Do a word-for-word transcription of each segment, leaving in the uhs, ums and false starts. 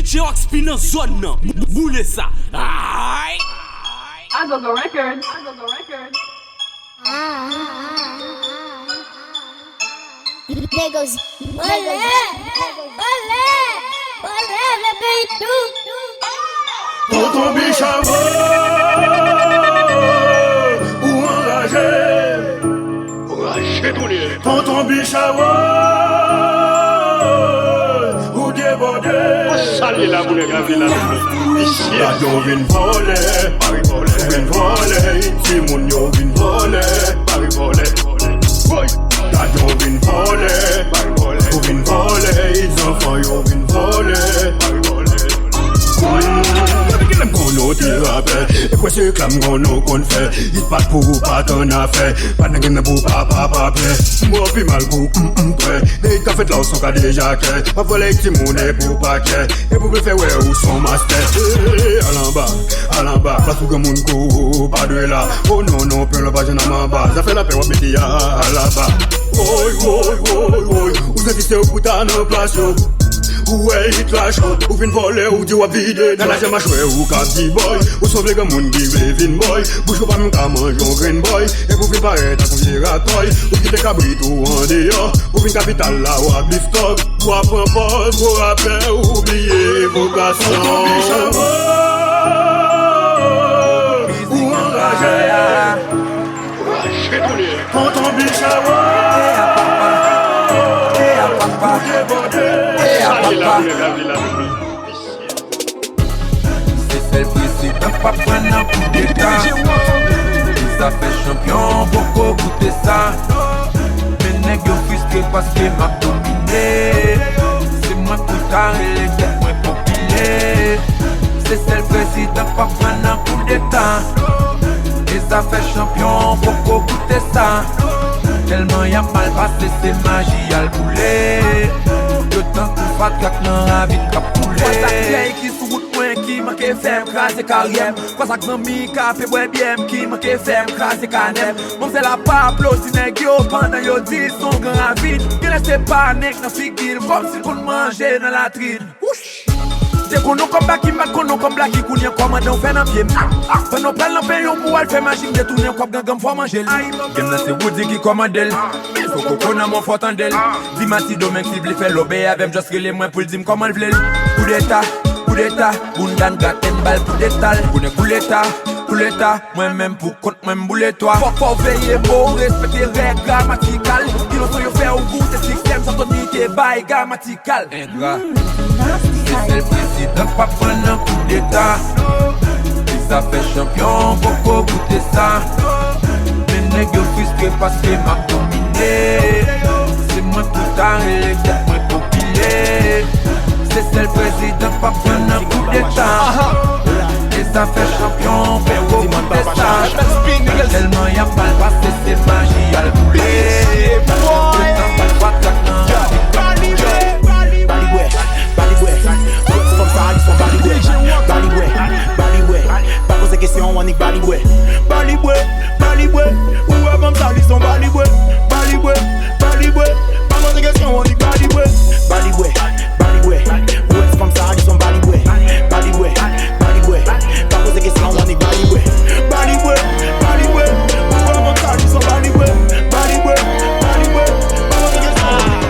Cherox P nan zòn nan. Boule sa. Ay! Agogo Records. Niggas, olé, olé, olé, le peyi tou. Tonton Bicha, ou anraje. Tonton Bicha, ou debòde. Gad yo vin vòlè, vin vòlè, timoun yo vin vòlè. Gad yo vin vòlè, ou vin vòlè, zanfan yo vin vòlè. Depi kilè m konn nou te rapè, e kwè se klam konn nou konn fè. Hit pa t pou ou pa t annafè, pa t nan game nan pou papa pa pè. Mò pi mal pou m m kwè, de hit ka fèt la ou son ka deja kè. Pa vòlè timoun e pou pa kè. E pou vle fè wè ou son mastè. Al anba, al anba, plas pou granmoun kou pa dwe la. O non non, plen lò pa janm anba. Zafè lapè w ap mete a alaba. Woy woy woy woy, ou santi se ou pou ta nan plas yo. Ou wè hit la cho, ou vin vòlè, ou di w ap vide. Nan lajè machwè ou ka di bòy. Ou sanble granmoun ki vle vin bòy. Bouch ou pa menm ka manje yon grenn bòy. E pou vin parèt tankou vye ratòy. Ou kite kabrit ou andeyò. Ou vin kapital la w ap liftòk. Ou ap pran pòz gwo rapè, ou bliye vokasyon. Ou anraje. Tonton Bicha, ou debòde. Se sèl prezidan k p ap pran nan koudeta. Zafè chanpyon poko goute sa. Men nèg yo fristre paske m ap domine. Se mwen pou ta rele tèt mwen popile. Se sèl prezidan k p ap pran nan koudeta. E zafè chanpyon poko goute sa. Tèlman y ap mal pase se maji y al boule. Yo tankou fatra k nan ravin k ap koule. Kwa sa k trè ki sou wout mwen ki manke fè m kraze karyè m. Kwa sa k zanmi k ape bwè byè m ki manke fè m kraze kanè m. Manmzèl ap aplodi nèg yo pandan yo di l se yon gran ravin. Genlè se pa nèg nan figi l kòmsi l konn manje nan latrin. Wouch! Te konn yon kòb Baki, m pa t konn yon kòb Blacky, kounye a kòmandan w fè nan pye m. Pandan w pral nan penyon pou w al fè maji, m detounen yon kòb gangan m fò manje l. Game nan se Woody ki kòmande l. Men fò koko nan men w fò tande l. Di Mati Domenm si l vle fè lòbèy avè m, just rele mwen pou l di m kòman l vle l. Koudeta, koudeta, bounda n graten bal koudeta l. Konnen kouleta, kouleta, mwen menm pou kont mwen m boule twa. Fò, fò w veye mo w, respekte règ gramatikal. Ki leson yo fè w goute siksè m, sa Tony te bay gramatikal. Engra. Se sèl prezidan k p ap pran nan koudeta. Li zafè chanpyon poko goute sa. Men nèg yo fristre paske m ap domine. Se mwen pou ta rele tèt mwen popile. Se sèl prezidan k p ap pran nan koudeta. E zafè chanpyon poko goute sa. Tèlman y ap mal pase se maji y al boule. Yo tankou fatra k nan ravin. Balibwè, balibwè, wè ti fanm sa li son balibwè. Balibwè, balibwè, pa poze kesyon annik balibwè. Balibwè, balibwè, ou wè fanm sa li son balibwè. Balibwè, balibwè, pa poze kesyon annik balibwè. Balibwè, balibwè, ou wè ti fanm sa li son balibwè. Balibwè, balibwè, pa poze kesyon annik balibwè. Balibwè, balibwè, ou wè fanm sa li son balibwè. Balibwè, balibwè, pa poze kesyon annik.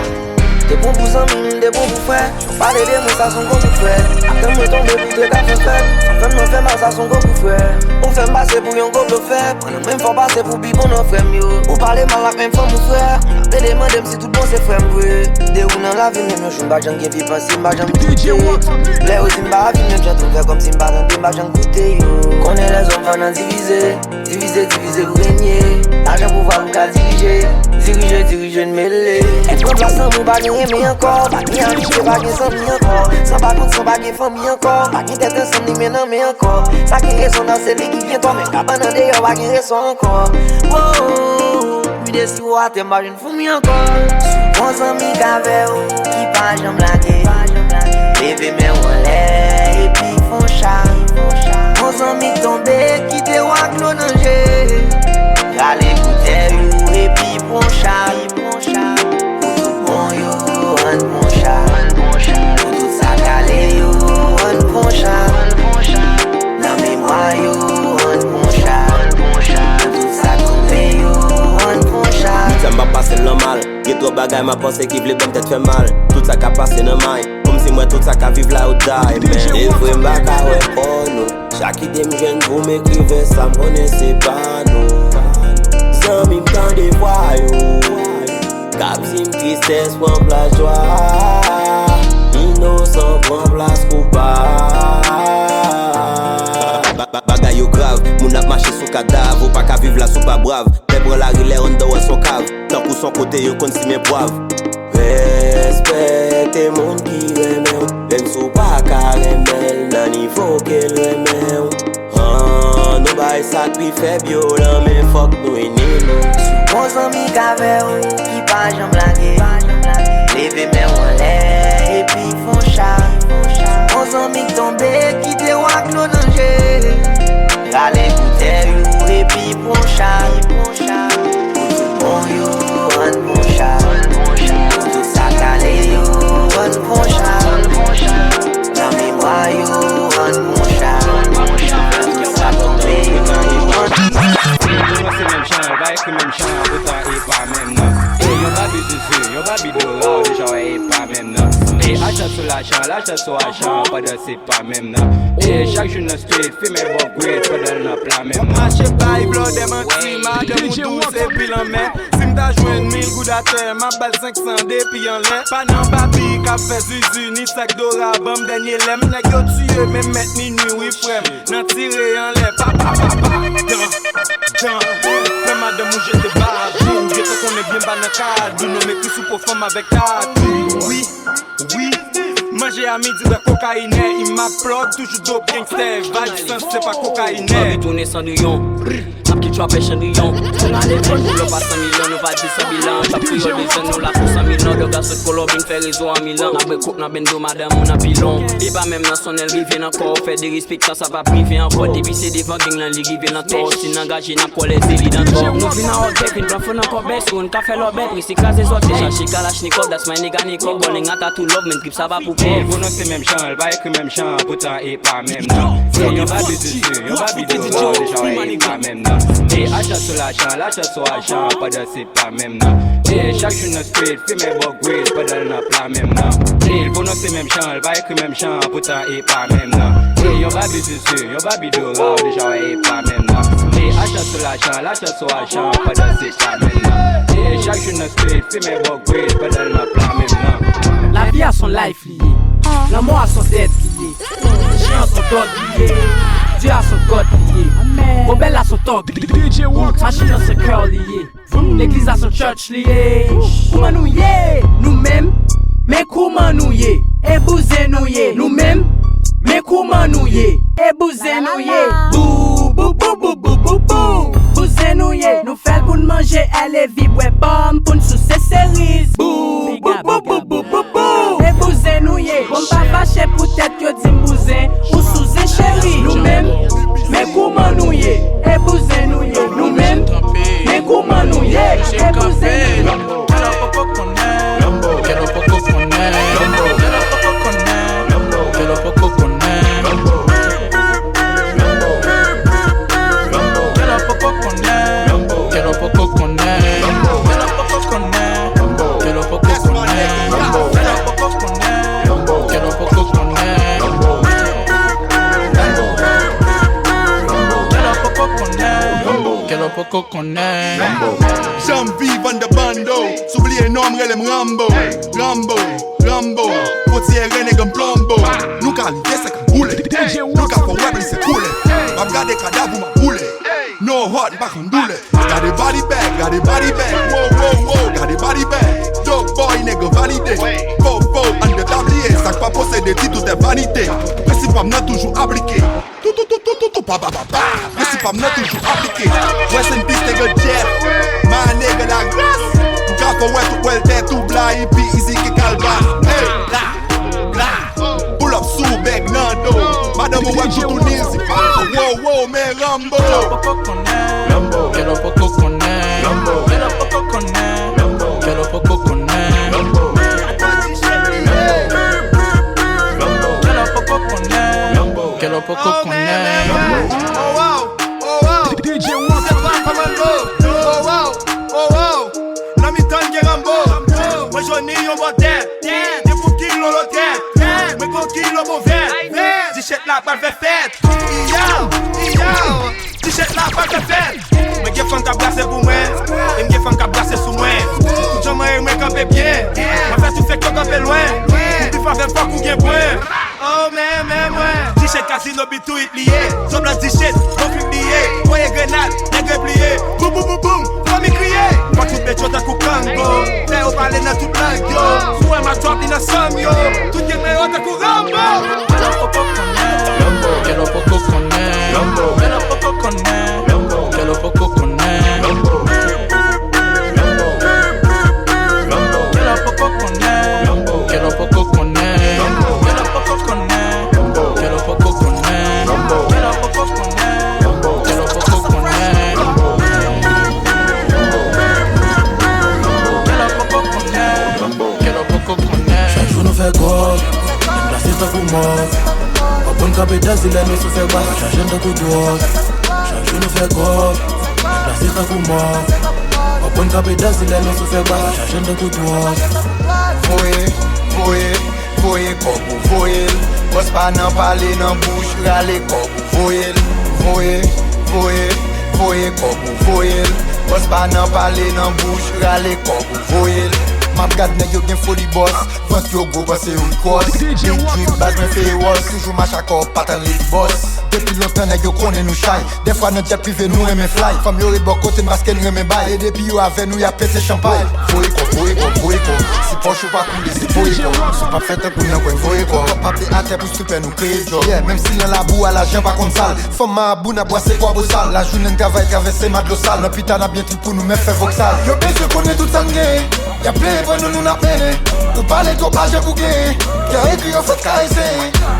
Te bon pou zanmi m, te bon pou frè. Pale de mwen sa s on gwo kout frè. Atann mwen tonbe pou te ka fè fèt. Sa fè m nan fè mal sa s on gwo kout frè. Ou fè m pase pou yon gwo blofè. Pandan mwen m fè w pase pou bibon nan frè m yo. Ou pale mal ak menm fanm ou frè. Te demande m si tout bon se frè m vre. De ou nan lavi m menm yon jou m pa janm gen pi panse m pa janm doute. Lè yo di m pa viv menm jan tou fè kòmsi m pa tande m pa janm koute yo. Konnen lèzòm fò nan divize. Divize, divize pou renye. Lajan pouvwa pou ka dirije. Dirije, dirije n mele. Pran plas zanmi w pa gen renmen ankò. Pa gen amitye, pa gen zanmi ankò. San pa kont, san pa gen fanmi ankò. Pa gen tèt ansanm, ni men nan men ankò. Sa gen rezon nan se li ki gen tò. Men kabann andeyò pa gen rezon ankò. Wowowo. M desi w atè, m pa jwenn foumi ankò. Si w gon zanmi k avè w, ki pa janm lage. Leve men w anlè, epi fè on cha. Gon zanmi k tonbe, kite w ak dlo nan je. Rale boutèy ou, epi pran on cha. Pou tout bon yo, ann pran on cha. Pou tout sa k ale yo, Kay m ap panse ki vle ban m tèt fè mal. Tout sa k ap pase nan may. Kòmsi m wè tout sa k ap viv la yo die, men. E vre m pa ka wè kò nou. Chak ide m jwenn pou m ekri vè sa m konnen se pa nou. Zanmi m tande vwa yo. K ap di m tristès pran plas jwa. Inosan pran plas koupab. Ba- ba- Bagay yo grav, moun ap mache sou kadav. Ou pa ka viv la si w pa brav. Pè pran lari lè anndan w wè s on kav. Tankou s on kote yo konn simen pwav. Respekte moun ki renmen w, menm si w pa ka renmen l nan nivo ke l renmen w. An nou bay sa k pi fèb yo lanmen, fòk nou ini nou. Si w gon zanmi k avè w ki pa janm lage, leve men w anlè epi fè on cha. Si w gon zanmi k tonbe, kite w ak dlo nan je. Rale boutèy ou epi pran cha. Pou tout bon yo, ann pran cha. Pou tout sa k ale yo, ann pran cha. Nan memwa yo, ann pran cha. Pou tout sa tonbe yo, ann. Yo kòmanse menm jan, yo pa ekri menm jan, poutan e pa menm nan. E yon babi zuzu, yon babi dora, ou deja wè e pa menm nan. E ajan sou lajan, lajan sou ajan, pandan se pa menm nan. E chak jou nan street, fimen bòb grid, pandan l nan pla menm nan. M ap mache bay blòdè manti, madanm ou dous epi lanmè. Si m ta jwenn mil goud atè, m ap ba l senk san depi anlè. Pa nan babi k ap fè zuzu, ni sèk dora, ban m dènye lè m. Nèg yo tiye, menm mèt minui, wi frè m. Nan tire anlè, pa, pa, pa, pa. Dan, dan. Fè madanm ou jete babou, ou gentan konnen byen m pa nan kadou, non m ekri sou po fanm avèk tatou. Wi, wi. Manje a midi, wè kokayinè, imap plòg, toujou dope, gangstè, vibe sans, se pa kokayinè. Anvi tounen Cendrillon, n ap kit trapè Cendrillon. Pou n ale fòn, pou lò pa san milyon, nou pa di san bilan. Trap kreyòl bezwen nou la pou san milyon. Dòg la sot Kolonbi, n fè rezo an Milan. N ap bwè kok nan bendo, madanm ou nan pilon. E pa menm nan sonnen l rive nan kò w, fè derespektan, sa p ap rive ankò. Depi se devan gang lan li rive nan tò. Si n angaje, n ap kòlèze li dan kò. Nou vin an òdè, vin pran fò nan kòbè, si w n ka fè lòbè, prese kraze zòtèy. Chache kalachnikòv, that's my nigga, Nicole. Bòleng ata tou lòb, men trip sa pa pou pòv. Li pwononse menm jan, l pa ekri menm jan, poutan e pa menm nan. Se yon babi zuzu, yon babi dora, ou deja wè e pa menm nan. E ajan sou lajan, lajan sou ajan, pandan se pa menm nan. E chak jou nan street, fimen bòb grid, pandan l nan pla menm nan. E l pwononse menm jan, l pa ekri menm jan, poutan e pa menm nan. E yon babi zuzu, yon babi dora, ou deja wè e pa menm nan. E ajan sou lajan, lajan sou ajan, pandan se pa menm nan. E chak jou nan street, fimen bòb grid, pandan l nan pla menm nan. Lavi a s on life li ye. Lanmò a s on death li ye. Chyen an s on dog li ye. Dye a s on God li ye. Gobèl la s on thug li ye. Machin nan s on girl li ye. Legliz la s on church li ye. Kouman nou ye? Nou menm, men kouman nou ye? E bouzen nou ye? Nou menm, men kouman nou ye? E bouzen nou ye? Bou, bou, bou, bou, bou, bou, bou. Bouzen nou ye? Nou fè l pou n manje, èl e vi, bwè pòm, pou n souse seriz. Bou, bou, bou, bou, bou, bou, bou. E bouzen nou ye? Bon, m pa fache poutèt yo di m bouzen, ou souzen cheri. Nou menm, men kouman nou ye? E bouzen nou ye? Nou menm, men kouman nou ye? E bouzen nou ye? Kè l poko konnen. Kè l poko konnen. Kè l poko konnen. Kè l poko konnen. Kè l poko konnen. Kè l poko konnen. Kè l poko konnen. Kè l poko konnen. Kè l poko konnen. Kè l poko konnen. Kè l poko konnen. Kè l poko konnen. Jan m viv anndan bando. Si w bliye non m, rele m Rambo. Rambo, Rambo. Fwontyè rene granm plonbo. Nou ka rive se ka boule. Nou ka fè w wè plis se koule. M ap gade kadav ou m ap boule. No heart, m pa konn doulè. Gade body bag, gade body bag. Wow, wow, wow, gade body bag. Dope boy, nèg an valide. Fo, fo, anndan tabliye. Sa k pa posede di tout è vanite. Prensip pa m nan toujou aplike. Tou, tou, tou, tou, tou, tou, pa, pa, pa, pa. Prensip pa m nan toujou aplike. Rest in peace, nèg Jeff. My nèg Lagras. M ka fè w wè tout wèl tèt ou bla, epi izi ke kalbas. Hey, la, la. Pull up sou bèg nan do. Madanm ou wè tout ou nil si pa. Wow, wow, men Rambo. Kè l poko konnen. Kè l poko konnen. Kè l poko konnen. Kè l poko konnen. Kè l poko konnen. Kè l poko konnen. Oh wow, oh wow. D J Walker. Se pa kòmando. Oh wow, oh wow. Nan mitan gen Rambo. Joni yon bòtèt, ni pou kilo lotèt, mwen gon kilo bon vèt. Tichèt la pral fè fèt. Iyow, iyow, tichèt la pral fè fèt. Mwen gen fanm k ap brase pou mwen, e m gen fanm k ap brase sou mwen. Tout jan mwen e mwen kanpe byen, mwen fè tout fèk yo kanpe lwen. Pou viv avè m fòk ou gen pwen. Oh men, men mwen. Tichèt kazino bitouy li ye. Zoblan tichèt, konflik li ye. Voye grenad, nèg repliye. Boum, boum, boum, boum, fanmi kriye. Fò tout bèt yo tankou kango. Fè yo pale nan tout lang yo. Si w wè m ap drop li nan sanm yo. Tout gang yo tankou Rambo. Kè l poko konnen. Kè l poko konnen. Kè l poko konnen. Kè l poko konnen. Kè l poko konnen. Kè l poko konnen. Kè l poko konnen. Kè l poko konnen. Kè l poko konnen. Kè l poko konnen. Kè l poko konnen. Kè l poko konnen. Chak jou nou fè kòb, deplase tankou mòg. W ap konn kanpe dèz lè nou sou fè bas, chaje n tankou dwòg. Chak jou nou fè kòb, deplase tankou mòg. W ap konn kanpe dèz lè nou sou fè bas, chaje n tankou dwòg. Voye, voye, voye kòb ou voye l. Bòs pa nan pale nan bouch, rale kòb ou voye l. Voye, voye, voye kòb ou voye l. Bòs pa nan pale nan bouch, rale kòb ou voye l. M ap gad nèg yo gen foli bòs, vant yo gwo panse yo rikòs. Big drip, baz mwen fewòs, toujou mache a kò, pa tann li bòs. Depi lontan nèg yo konnen nou chay. Dèfwa nan jet prive nou renmen fly. Fanm yo ret bò kote n paske n renmen bay. E depi yo avè nou y ap pete chanpay. Voye kòb, voye kòb, voye kòb. Si pòch ou pa koule, se voye kòb. Si w p ap fè tankou nan kwen, voye kòb. Kòb pa pe atè pou stupè nou kreye djòb. Yeah, menm si nan labou a lajan pa konn sal. Fanm marabou n ap bwase kwa bosal. Lajounen n travay travèse madlo sal. Nan pita n ap byen trip pou nou menm fè voksal. Yo bezwen konnen tout sa n genyen. Y ap plenyen pran nou, nou n ap mennen. Ou pale twòp lajan pou genyen. Kè ekri yo fèt karese.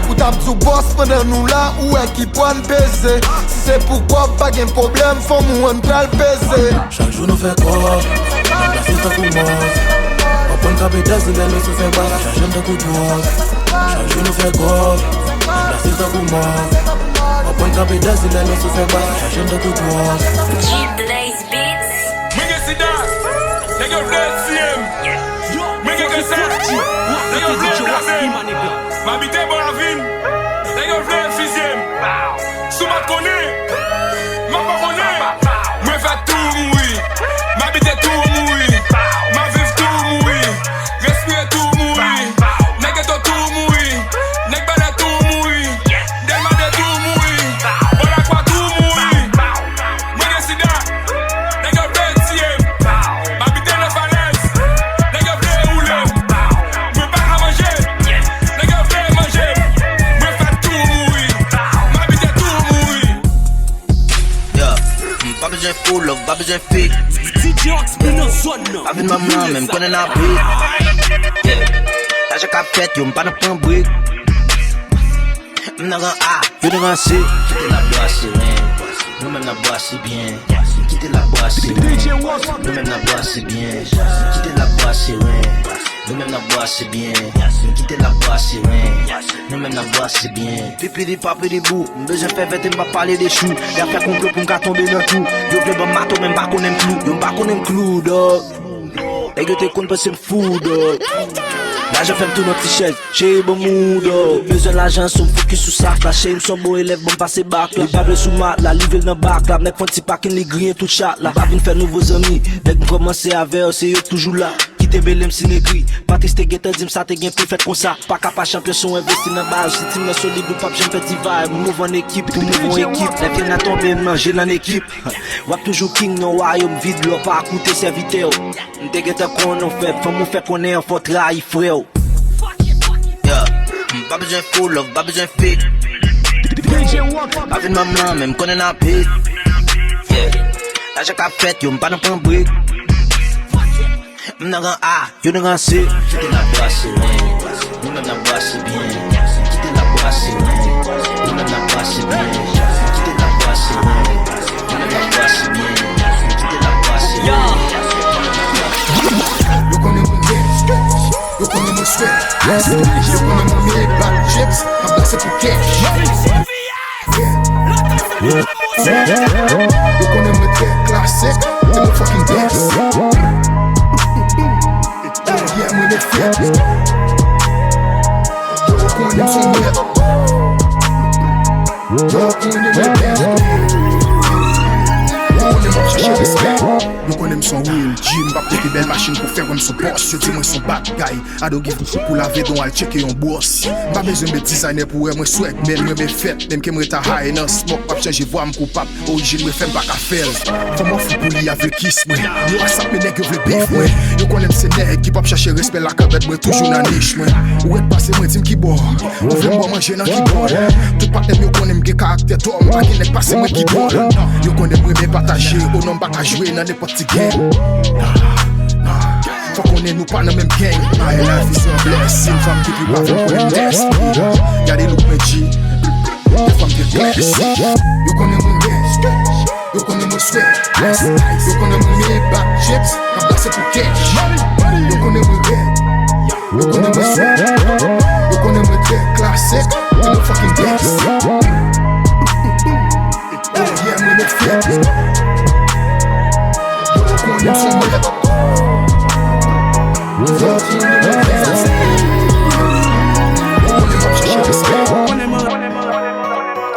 Ou t ap di w bòs pandan nou la, ou wè ki pwa n peze. Si se pou kòb, pa gen pwoblèm, fanm ou an pral peze. Chak jou nou fè kòb, deplase tankou mòg. W ap konn kanpe dèz lè nou sou fè bas, chaje n tankou dwòg. Chak jou nou fè kòb, deplase tankou mòg. W ap konn kanpe dèz lè nou sou fè bas, chaje n tankou dwòg. G Blaze Beats. Mwen gen sida, nèg yo vle tiye m. Mwen gen kansè, nèg yo vle kraze m. M abite bò ravin, nèg yo vle fizye m. Si w pa t konnen, m ap pa konnen. Mwen fè tou mouri, m abite tou mouri, m ap viv tou mouri, respire tou mouri. Nèg geto tou mouri, nèg bèlè tou mouri, Dèlma de tou mouri, bò lakwa tou mouri. Mwen gen sida, nèg yo vle tiye m. M abite nan falèz, nèg yo vle woule m. Mwen pa ka manje, nèg yo vle manje m. Mwen fè tou mouri, m abite tou mouri. Yeah, m pa bezwen fo love, pa bezwen fake. D J Ox, mi nan zòn nan. Pa vin ban m nan, men m konnen n ap ri. Yeah, lajan k ap fèt, yo, m pa nan pran break. M nan ran A, yo nan ran C. Kite la brase ren, nou menm n ap brase byen. Kite la brase ren, nou menm n ap brase byen. Kite la brase ren, nou menm n ap brase byen. Kite la brase ren, nou menm n ap brase byen. Pipidi papidi bou, m bezwen fè vèt e m pa pale de chou. Y ap fè konplo pou m ka tonbe nan twou. Yo vle ban m mato, men m pa konnen m klou. Yo, m pa konnen m klou, dòg. Nèg yo te konn panse m fou, dòg. Lajan fè m tou nan ti chèz, cheri ban m ou, dòg. Bezwen lajan, so m fokis sou sa k la. Cheri m s on bon elèv, ban m pase bak la. Li pa vle sou mat la, li vle l nan bak la. Nèg fè on ti pakin, li griyen tout chat la. M pa vin fè nouvo zanmi, nèg m kòmanse avè yo, se yo k toujou la. Kite bele m si negri, Patrice te gentan di m sa te gen pou fèt konsa. Pa ka pa chanpyon si w envesti nan baz. Si team nan solid, ou p ap janm fè divay. M move an ekip, ou move an ekip. Lè fye nan tonbe, m nan je nan ekip. W ap toujou king nan wayòm vid, lè w pa koute sèvitè w. M te gentan konnen w fèb, fanm ou fè konnen an fò trayi frè w. Yeah, m pa bezwen fo love, pa bezwen fake. Pa vin ban m nan, men m konnen n ap hit. Yeah, lajan k ap fèt, yo, m pa nan pran break. M nan ran A, yo nan ran C. Kite la brase ren, nou menm n ap brase byen. Kite la brase ren, nou menm n ap brase byen. Kite la brase ren, nou menm n ap brase byen. Kite la brase ren. Yo konnen mwen bèl, yo konnen mwen swè. Yo konnen mwen mete black chips, m ap brase pou cash. Yo konnen mwen trè klasik, se mwen fucking best. Yeah, Mwen met fèt. Yo konnen m se mèt. Yo konnen mwen bèf. Yo konnen m ap chache respè. Yo konnen m se real G, m p ap teke bèl machin pou fè wè m se bòs. Yo di mwen se bad guy, I don't give a fuck pou lave don al tcheke yon bwòs. M pa bezwen met dizayner pou wè mwen swag, men mwen men fèt. Menm ke mwen ta high nan smoke, p ap chanje vwa m koupab. Orijin mwen fè m pa ka fè l. Fò m ofri pou li avè kis mwen. Yo asap men nèg yo vle bif mwen. Yo konnen m se nèg ki p ap chache respè lakabèt mwen toujou nan nich mwen. Ou wèk pase mwen di m ki bò. Ou vle m bò manje nan ki bò. Tout patnè m yo konnen m gen karaktè dò. M pa gen nèg pase mwen ki dwòl. Yo konnen m renmen pataje. O non m pa ka jwe nan nenpòt ti game. Fò konnen nou pa nan menm gang. Ay, life is a blessing. Fanm ki pi pa fè konnen m nasty. Gade look mwen G. Dèfwa m te classy. Yo konnen mwen rèd. Yo konnen mwen swag. Yo konnen mwen Maybach chips. K ap danse pou cash. Yo konnen mwen rèd. Yo konnen mwen swag. Yo konnen mwen trè klasik. Yo konnen mwen fucking best. Oh yeah, mwen met fèt. Yo konnen m se mèt. Yo konnen m ap chache respè.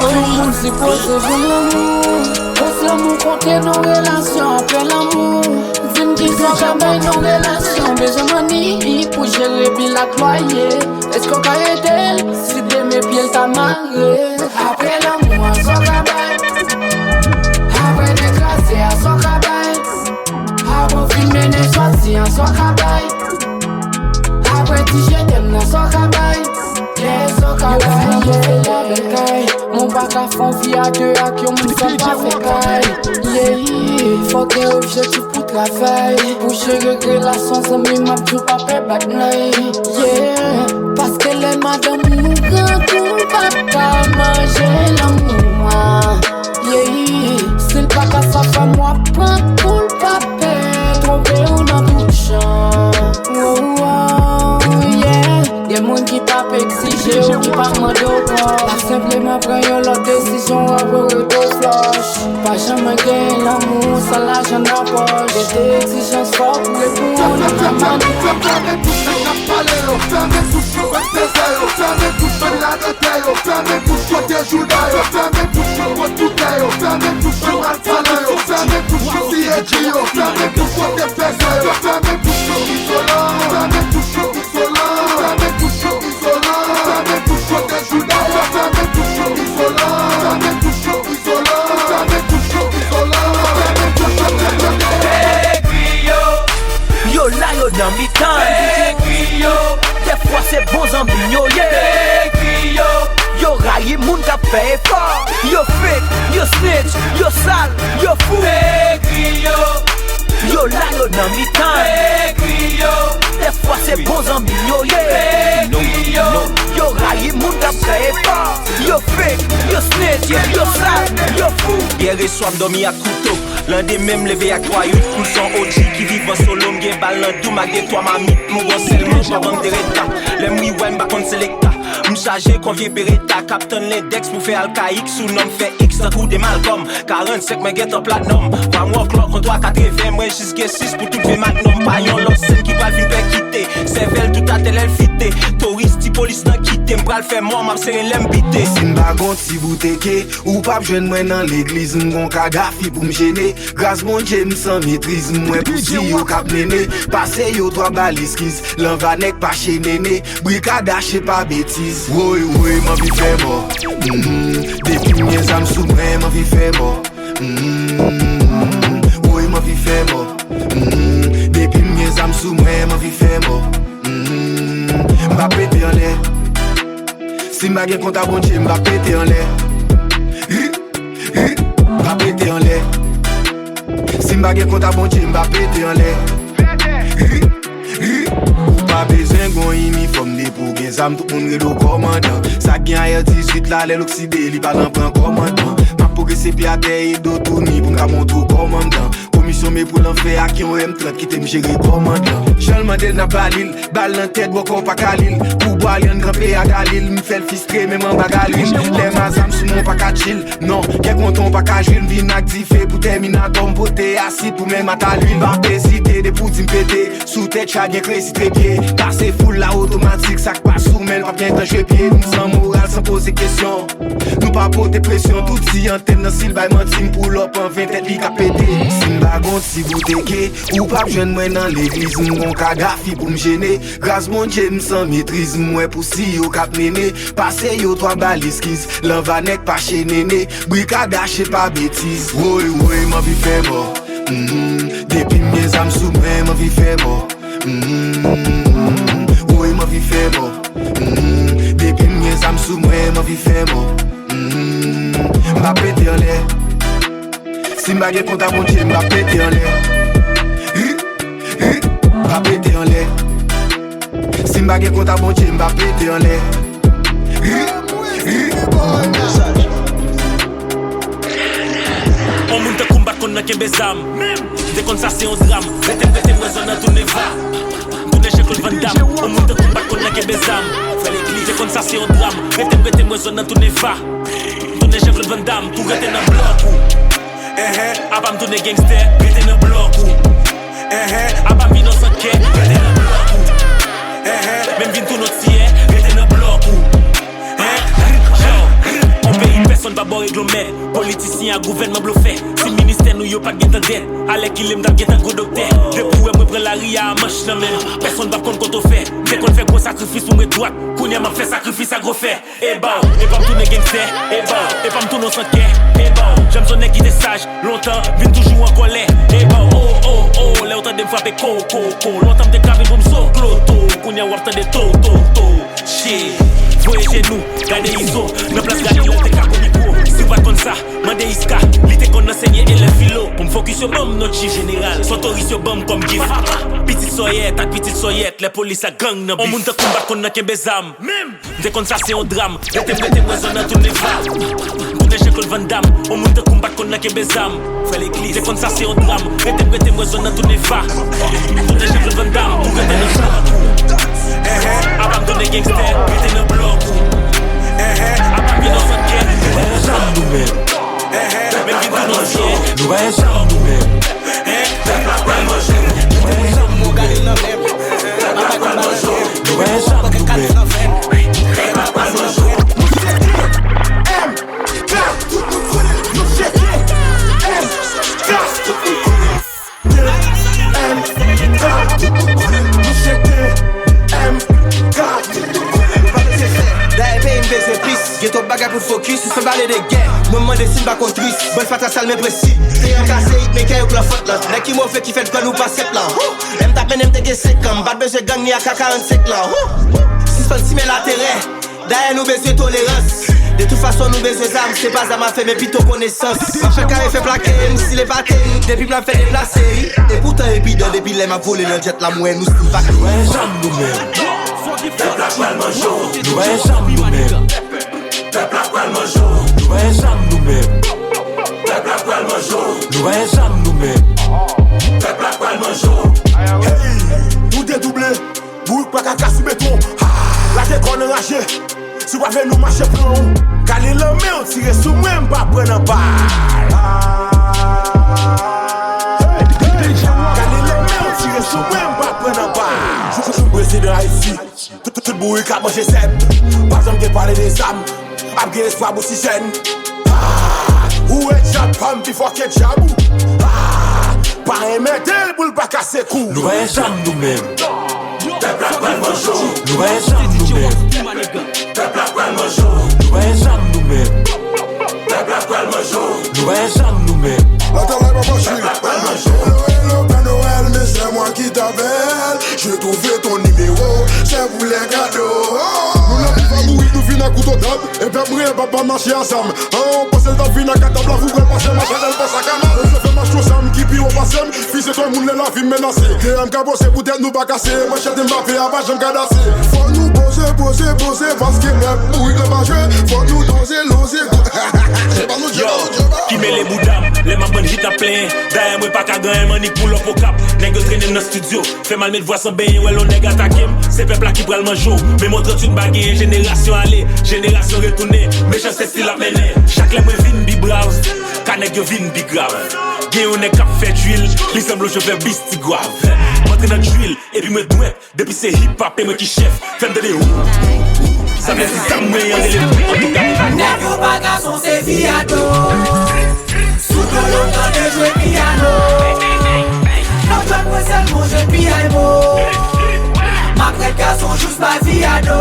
Yon moun sipoze jwenn lanmou. Pòs lanmou konte nan relasyon apre lanmou. Di m kisa w ka bay nan relasyon, bezwen mani pou jere bil ak lwaye. Èske w ka ede l si demen pye l ta mare? Apre lanmou an, sa w ka bay? Apre de kraze a, sa w ka bay? Apre w fin mennen sòti an, sa w ka bay? Apre ti je t'aime nan, sa w ka bay? Yeah, sa w ka bay? Yo fè anpil lè lakay, men w pa ka fè yon vi a de ak yon moun san pa fè kay. Yeah, fò w gen objektif pou travay. Pou jere relasyon zanmi, m ap di w pa pè bad night. Yeah, paske lè madanm ou gran kou, l pa ka manje lanmou a. Yeah, si l pa ka sa fè m, w ap pran kou, l pa pè twonpe w nan tout jan. Oh, oh, yeah. Gen moun ki p ap egzije w, ki p ap mande w kòb. L ap senpleman pran yon lòt desizyon, w ap rete flòch. Pa janm gen lanmou san lajan nan pòch. Gen de egzijans fò pou reponn nan mande. Fèmen bouch yo k ap pale yo, fèmen bouch yo, ban pezè yo, fèmen bouch yo, ladotè yo, fèmen bouch yo, dejouda yo, fèmen bouch yo, kot toutè yo, fèmen bouch yo, malpalan yo, fèmen bouch yo, ti edi yo, fèmen bouch yo, te pezè yo, fèmen bouch yo, izolan, fèmen bouch yo, izolan, fèmen bouch yo, izolan, fèmen bouch yo, dejouda yo, fèmen bouch yo, izolan, fèmen bouch yo, izolan, fèmen bouch yo, izolan, fèmen bouch yo, te pezè yo. Yo la yo nan mitan. Egri yo, dèfwa se bon zanmi yo ye. Egri yo, yo rayi moun k ap fè efò. Yo fake, yo snitch, yo sal, yo fou. Egri yo, yo la yo nan mitan. Egri yo, dèfwa se bon zanmi yo ye. Egri yo, yo rayi moun k ap fè efò. Yo fake, yo snitch, yo sal, yo fou. Yè reswa m dòmi ak kouto. Landemen m leve ak twa uit, m se yon O G ki vivan solo, m gen bal nan dou m ak de twa mamit, m gon sèlman pa bann dereta. Lè m rewind m pa konn selekta. M chaje kon vye bereta k ap tann lendèks pou fè alkayik sou non m fè X tankou de Malcolm. Karannsenk mwen gentan platnòm. Vwa m wòklò kon twa katreven, mwen jis gen sis pou tout vye magnòm. Pa yon lòt sèn ki pral vin pèkite. Sèvèl tout atè lè l fite. Toris ti polis nan kite. M pral fè mò, m ap sere lè m bite. Si m pa gon ti bouteke, ou p ap jwenn mwen nan legliz. M gon Kadafi pou m jene. Gras Bondye, m san metriz. M wè pou si yo k ap mennen. Pase yo twa bal eskiz. Lanva nèg pa chenene. Brikada che pa betiz. Woy, woy, m anvi fè mò. Mm, depi m gen zam sou mwen, m anvi fè mò. Mm, woy, m anvi fè mò. Mm, depi m gen zam sou mwen, m anvi fè mò. Mm, m pa pete anlè. Si m pa gen kont a Bondye, m pa pete anlè. M pa pete anlè. Si m pa gen kont a Bondye, m pa pete anlè. Ou pa bezwen gon inifòm depi w gen zam, tout moun rele w kòmandan. Sa k gen ayè dizuit la, lè l okside, li pa nan pran kòmandman. M ap pwogrese pye atè e do touni pou m ka montre w kòmandan. Misyon men pou lanfè ak yon M trant, kite m jere kòmand lan. Jan l mande l n ap ba li l, bal nan tèt, bòkò pa ka li l. Kou bwa li ann kanpe a Galil, m fè l fistre menm anba galin. Lè m a zam sou mwen w pa ka chill, non, kèk wonton w pa ka jwi l. M vin ak dife pou tèminatò, m pote asid pou menm ata lwil. M p ap ezite depi w di m pete, sou tèt cha gen krezi trepye. Pase foul la otomatik, sa k pa sou men l p ap gen tan jwe pye. M san moral, san poze kesyon. Nou pa pote presyon, tout ti antèn nan si l bay manti, m pull up an ven tèt li ka pete. Si m pa gon ti bouteke, ou p ap jwenn mwen nan legliz, m gon Kadafi pou m jene. Gras Bondye, m san metriz, m wè pou si yo k ap mennen. Pase yo twa bal eskiz, lanva nèg pa chenene. Bri ka dache pa betiz, woy, woy, m anvi fè mò. Mm, depi m gen zam sou mwen, m anvi fè mò. Mm, woy, m anvi fè mò. Mm, depi m gen zam sou mwen, m anvi fè mò. Mm, m pa pete anlè. Si m pa gen kont a Bondye, m pa pete anlè. M pa pete anlè. Si m pa gen kont a Bondye, m pa pete anlè. On moun tankou m pa t konn nan kenbe zam. M te konn sa se yon dram. Rete m, rete m, wè zòn nan tounen va. M tounen Jean-Claude Van Damme. On moun tankou m pa t konn nan kenbe zam. M te konn sa se yon dram. Rete m, rete m, wè zòn nan tounen va. M tounen Jean-Claude Van Damme. Tou rete nan blòk ou. Enhen, apa m tounen gangstè. Rete nan blòk ou. Enhen, apa m vin yon sankè. Rete nan blòk ou. Enhen, men m vin tou non tiyè. Rete nan blòk ou. Hen? Yo, on peyi pèsonn pa ba w reglomè. Politisyen ak gouvènman blofè. Si ministè nou yo pa t gentan dèd, alèkile m t ap gentan gwo doktè. Depi w wè mwen pran lari a, manch nan men m. Pèsonn p ap konn kote w fè. M te konn fè gwo sakrifis pou m ret dwat. Kounye a m ap fè sakrifis a gwo fè. E ba w, e pa m tounen gangstè. E ba w, e pa m tounen yon sankè. E ba w, jan m se yon nèg ki te saj lontan, vin toujou an kòlè. E ba w, o, o, o, lè w tande m frape ko, ko, ko. Lontan m te ka vin pou m sokloto. Kounye a w ap tande to, to, to. Shit. Voye je nou, gade Izo. Nan plas Galil, te ka pran mikwo. Si w pa t konn sa, mande Iska. Li te konn ansenye elèv filo. Pou m fokis yo ban m non Chief Jeneral. Sotoris yo ban m kòm gift. Pitit sòyèt ak pitit sòyèt, lè polis ak gang nan bif. On moun tankou m pa t konn nan kenbe zam. M te konn sa se yon dram. Rete m, rete m, wè zòn nan tounen va. M tounen Jean-Claude Van Damme. On moun tankou m pa t konn nan kenbe zam. Fè legliz. M te konn sa se yon dram. Rete m, rete m, wè zòn nan tounen va. M tounen Jean-Claude Van Damme. Pou rete nan blòk ou. Enhen, apa m tounen gangstè. Rete nan blòk ou. Enhen, apa m vin yon sankè. Rete nan blòk ou. Enhen, men m vin tou non tiyè. Nou pa ensemble nou menm. Enhen, pèp la pral manje. Nou pa ensemble nou menm. Nou pa ensemble nou menm. M K, tout moun konnen nou cheke. M K, tout moun konnen. M K, tout moun konnen nou cheke. M K, tout moun konnen nou pa bezwen fè. Dayè peyi m bezwen plis. Gen twòp bagay pou n fokis, ou fè m pale de gè. Mwen m mande si n pa konn tris. Bòs pa trasal men presi. Te yon kase it men kè yo k lan fòt lan. Nèg ki move ki fè l pran nou pa senp lan. Hou! Lè m t ap mennen m te gen senk an. M pa t bezwen gang ni ak A karannsenk lan. Hou! Sispann simen laterè. Dayè nou bezwen tolerans. De tout fason nou bezwen zam. Se pa zam a fè men pito konesans. M ap fè kare fè plake m si l epate m. Depi m ap fè deplase. Epoutan evidan depi lè m ap vole nan djèt la m wè nou stil pa. Nou pa ensemble nou menm. Pèp la pral manje w. Nou pa ensemble nou menm. Pèp la pral manje w. Nou pa ensemble nou menm. Pèp la pral manje w. Nou pa ensemble nou menm. Pèp la pral manje w. Hey, nou dedouble. Bourik pa ka kas sou beton. Lage kò n anraje. Si w pa vle nou mache pran w. Kale lanmen w tire sou mwen m pa pran nan bal. Kale lanmen w tire sou mwen m pa pran nan bal. Sou, sou, sou prezidan Ayiti. Tout, tout, tout bourik ap manje sèb. Pa janm gen pale de zam. Ap gen espwa pou oksijèn. Ah, ou wè djab pa m pi fò ke djab ou. Ah, pa enmède l pou l pa kase kou. Nou pa ensemble nou menm. Pèp la pral manje w. Nou pa ensemble nou menm. Pèp la pral manje w. Nou pa ensemble nou menm. Pèp la pral manje w. Nou pa ensemble nou menm. Pèp la pral manje w. Hello, hello, Père Noël, mais c'est moi qui t'appelle. J'ai trouvé ton numéro, c'est pour les cadeaux. Nou nan pouvwa bourik, nou vin ak kouto dab. E pèp mwen pa, pa mache a zam. An, panse l t ap vin ak katab la, fou pral pase mach a dèl pase a kanal. Yo fè mach yon zam ki Pi wo pase m, fize twa moun lè lavi m menase. Deyò m ka poze pou tèt nou pa kase. Manchèt Mbappé a pa janm kadase. Fò nou poze, poze, poze, paske pèp bourik lan pa jwe. Fò nou doze, loze, go. Jeba nou, jeba nou, jeba. Ki mele bouda m, lè m ap bann hit ap plenyen. Dayè mwen pa ka gen anyen, m annik pull up Okap. Nèg yo trennen m nan estidyo. Fè m al met vwa san benyen, wè lè yon nèg atake m. Se pèp la ki pral manje w. Men mwen tranntuit m pa genyen, jenerasyon ale, jenerasyon retounen. Mechanste stil ap mennen. Chak lè mwen vin pi brav, ka nèg yo vin pi grav. Gen yon nèg k ap fè drill, li sanble yon chofè bis Tigwav. M antre nan drill, epi mwen dwèp, depi se hip hop, e mwen ki chèf. Fè m tande ou, ou, ou. Sa vle di zam mwen an rele m, antouka. Nèg yo pa gason, se viyado. Sou do yo, tande jwe piyano. Nan djòl mwen sèlman, jwe piyano. M ap rèd gason jous pa viyado.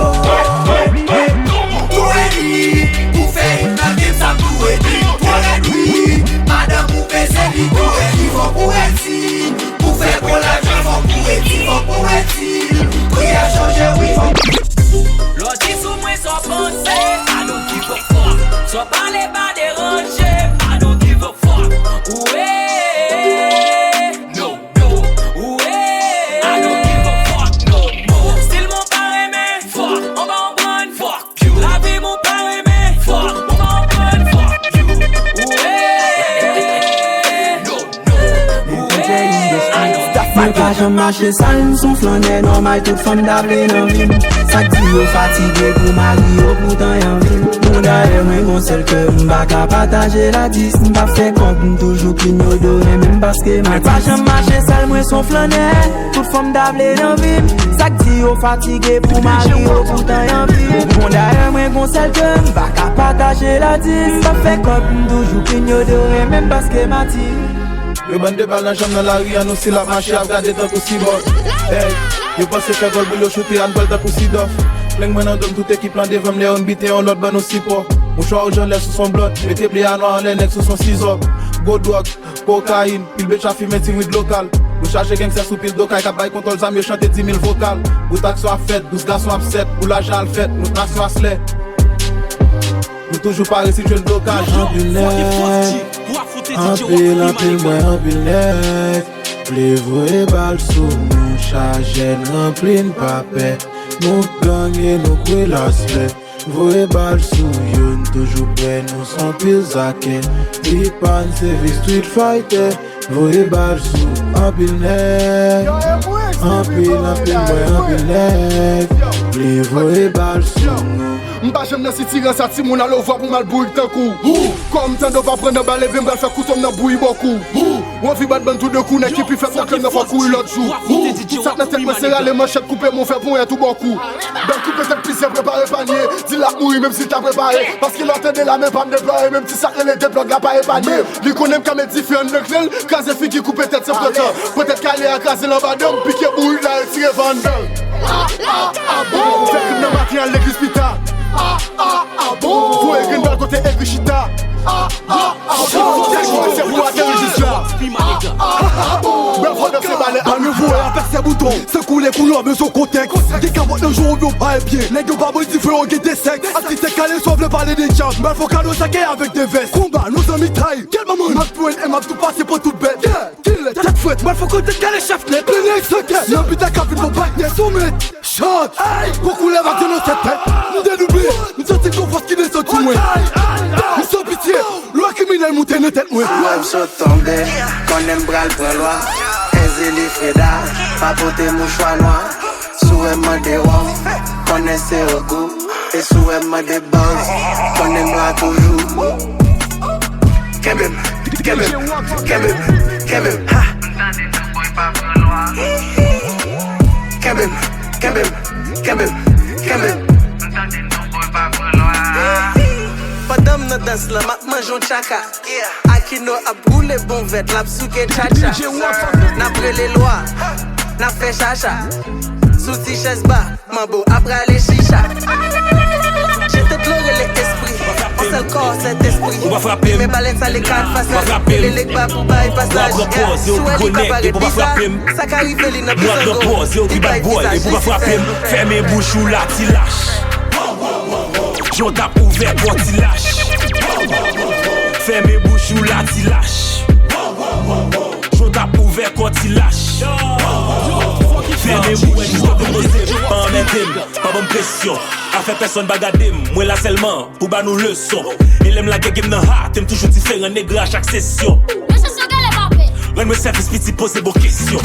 Tou redi pou fè hit nan game sa m tou redi. Twò rèd wi, madanm ou peze li tou redi. Fòk ou redi, pou fè gwo lajan fòk ou redi, fòk ou redi. Pri a chanje wi, fòk. Lè w di sou mwen sa w panse, I don't give a fuck. Sa w pale pa deranje, I don't give a fuck. Ou e, no. Ou e, I don't give a fuck no more. Stil mwen pa renmen, fuck, anba yon bann, fuck you. Lavi mwen pa renmen, fuck, mwen pa konprann, fuck you. Ou e, no, no, ou e, I don't give a fuck. Mwen pa janm mache sal, m s on flannè nòmal, tout fanm ta vle nan vi m. Sa k di yo fatige pou mari yo, poutan y anvi m. Bon, dayè mwen gon sèl kè, m pa ka pataje l a dis. M pa fè kòb, m toujou clean, yo dwe renmen m paske m atis. Mwen pa janm mache sal, mwen s on flannè. Tout fanm ta vle nan vi m. Sa k di yo fatige pou mari yo, poutan y anvi m. Bon, dayè mwen gon sèl kè, m pa ka pataje l a dis. M pa fè kòb, m toujou clean, yo dwe renmen m paske m atis. Yo bann de bal nan janm nan lari an, nou si l ap mache ap gade tankou sibòk. Ey, yo panse fè gòl boul yo choute an bal tankou sidòf. Plenk mwen nan dòm tout ekip lan devan m, lè yo n bite yon lòt ban nou sipò. Mouchwa wouj anlè sou s on blòt, mete ble a nwa anlè nèg sou s on sizòk. Gwo dwòg, kokayin, pil becha fimen ti wid lokal. Nou chaje gangstè sou pil do kay k ap bay kontwòl zam yo chante di mil vokal. Bout aksyon ap fèt, dous gason ap sèt, pou lajan al fèt, nou t nasyon aslè. Nou toujou pare si jwenn blokaj. Anpil nèg, anpil, anpil mwen, anpil nèg. Vle voye bal sou nou, chajè n ranpli n pa pè. Nou gang e nou kwè laspè. Voye bal sou yo, n toujou prè, nou s on pil zakè. Tipan se vi street fighter. Voye bal sou anpil nèg. Anpil, anpil, mwen anpil nèg. Vle voye bal sou nou. M pa janm nan sitirans a timoun, alo vwa pou m al bourik tankou ou. Kò m tande w pa pran nan bal, ebyen m pral fè kouto m nan bouyi bòkou ou. Ou anvi bat bann tou de kou, nèg ki pi fèb nan kè m nan fò kouri lòt jou ou. Tout sa k nan tèt mwen se rale manchèt, koupe men w fè ponyèt ou bòkou. Bèl koupe tèt plizyè, prepare panye. Di l ap mouri menm si l ta prepare. Paske lè w tande lame pa m deplwaye, menm ti sa k rele deplòg la pa epanye. Li konnen m ka met dife anndan kle l, kraze figi koupe tèt se pran tan. Pran tèt kale a kraze l anba dan m, pike bourik la retire van anndan. Fè krim nan maten al legliz pita. Voye grenn bal kote egri chita. Tèl ki pase pou ateri jis la. Bravo nan se bale a nou voye a pèse bouton. Se koule koulè bezwen kontèks. Gen kabòt nan jou yo pa ebyen. Nèg yo pa bwè dife yo gen de sèks. Atitè kale sou vle pale de djab. Bal fò kado sake avèk de vès. Konba nou zanmi tay. Kèl manman. M ap jwenn M ap tou pase pou tout bèt. Kilè tèt frèt. Bal fò kontèks kale chèf nèt. Plenè eksakè. Nan bita kapit pou bak nèt. Soumèt. Chant. Ey. Gwo koulè va gen nan tèt tèt. M dedouble. M santi gwo fòs ki desann sou mwen. M san pitye. Lwa kriminèl moute nan tèt mwen. Lwa m sot tonbe. Konnen m pral pran lwa. Ezili Freda. Pa pote mouchwa nwa. Si w wè m mande wòm, konnen se ogou. E si w wè m mande buzz, konnen m la toujou. Kenbe m, kenbe m, kenbe m, kenbe m, ha. Kenbe m, kenbe m, kenbe m, kenbe m. Pandan m nan dans lan, m ap manje yon tchaka. Akino ap boule bon vèt, l ap souke tchatcha. N ap rele lwa, n ap fè chacha. Sou ti chèz ba, manbo ap rale chicha. Jete dlo rele espri, yon sèl kò, sèt espri. Men balèn sa le kat pasaj, rele legba pou bay pasaj. Si w wè li ka parèt biza, sa ka rive li nan prizon. Li bay viza jistifè. Fèmen bouch ou la ti lach. Jan w t ap ouvè pòt ti lach. Fèmen bouch ou la ti lach. Jan w K ap ouvè kò ti lach. Fèmen bouch ou, jis tankou poze, pa anmède m, pa ban m presyon. Afè pèsonn pa gade m, mwen la sèlman pou ba nou leson. E lè m lage game nan ha, te m toujou diferan, negra a chak sesyon. Rann mwen sèvis piti, poze bon kesyon.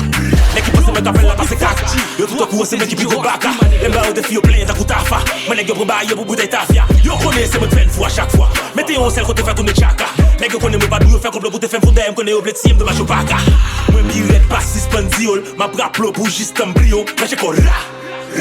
Nèg ki panse mwen ka fè l la pase kaka. Yo tout okontrè se mwen ki pi gwo baka. Lè m ba yo defi yo plenyen tankou Tafa. Mwen nèg yo pran bay yo pou boutèy tafya. Yo konnen se mwen k fè n fou a chak fwa. Mete yo yon sèl kote fè tounen tchaka. Nèg yo konnen mwen pa dou yo fè konplo pou te fè m fou dèyè m konnen yo vle tiye m domaj yo pa ka. Mwen pi rèd pa sispann di yo l. M ap raple w pou jis tan m pli yo. Rache kò ra,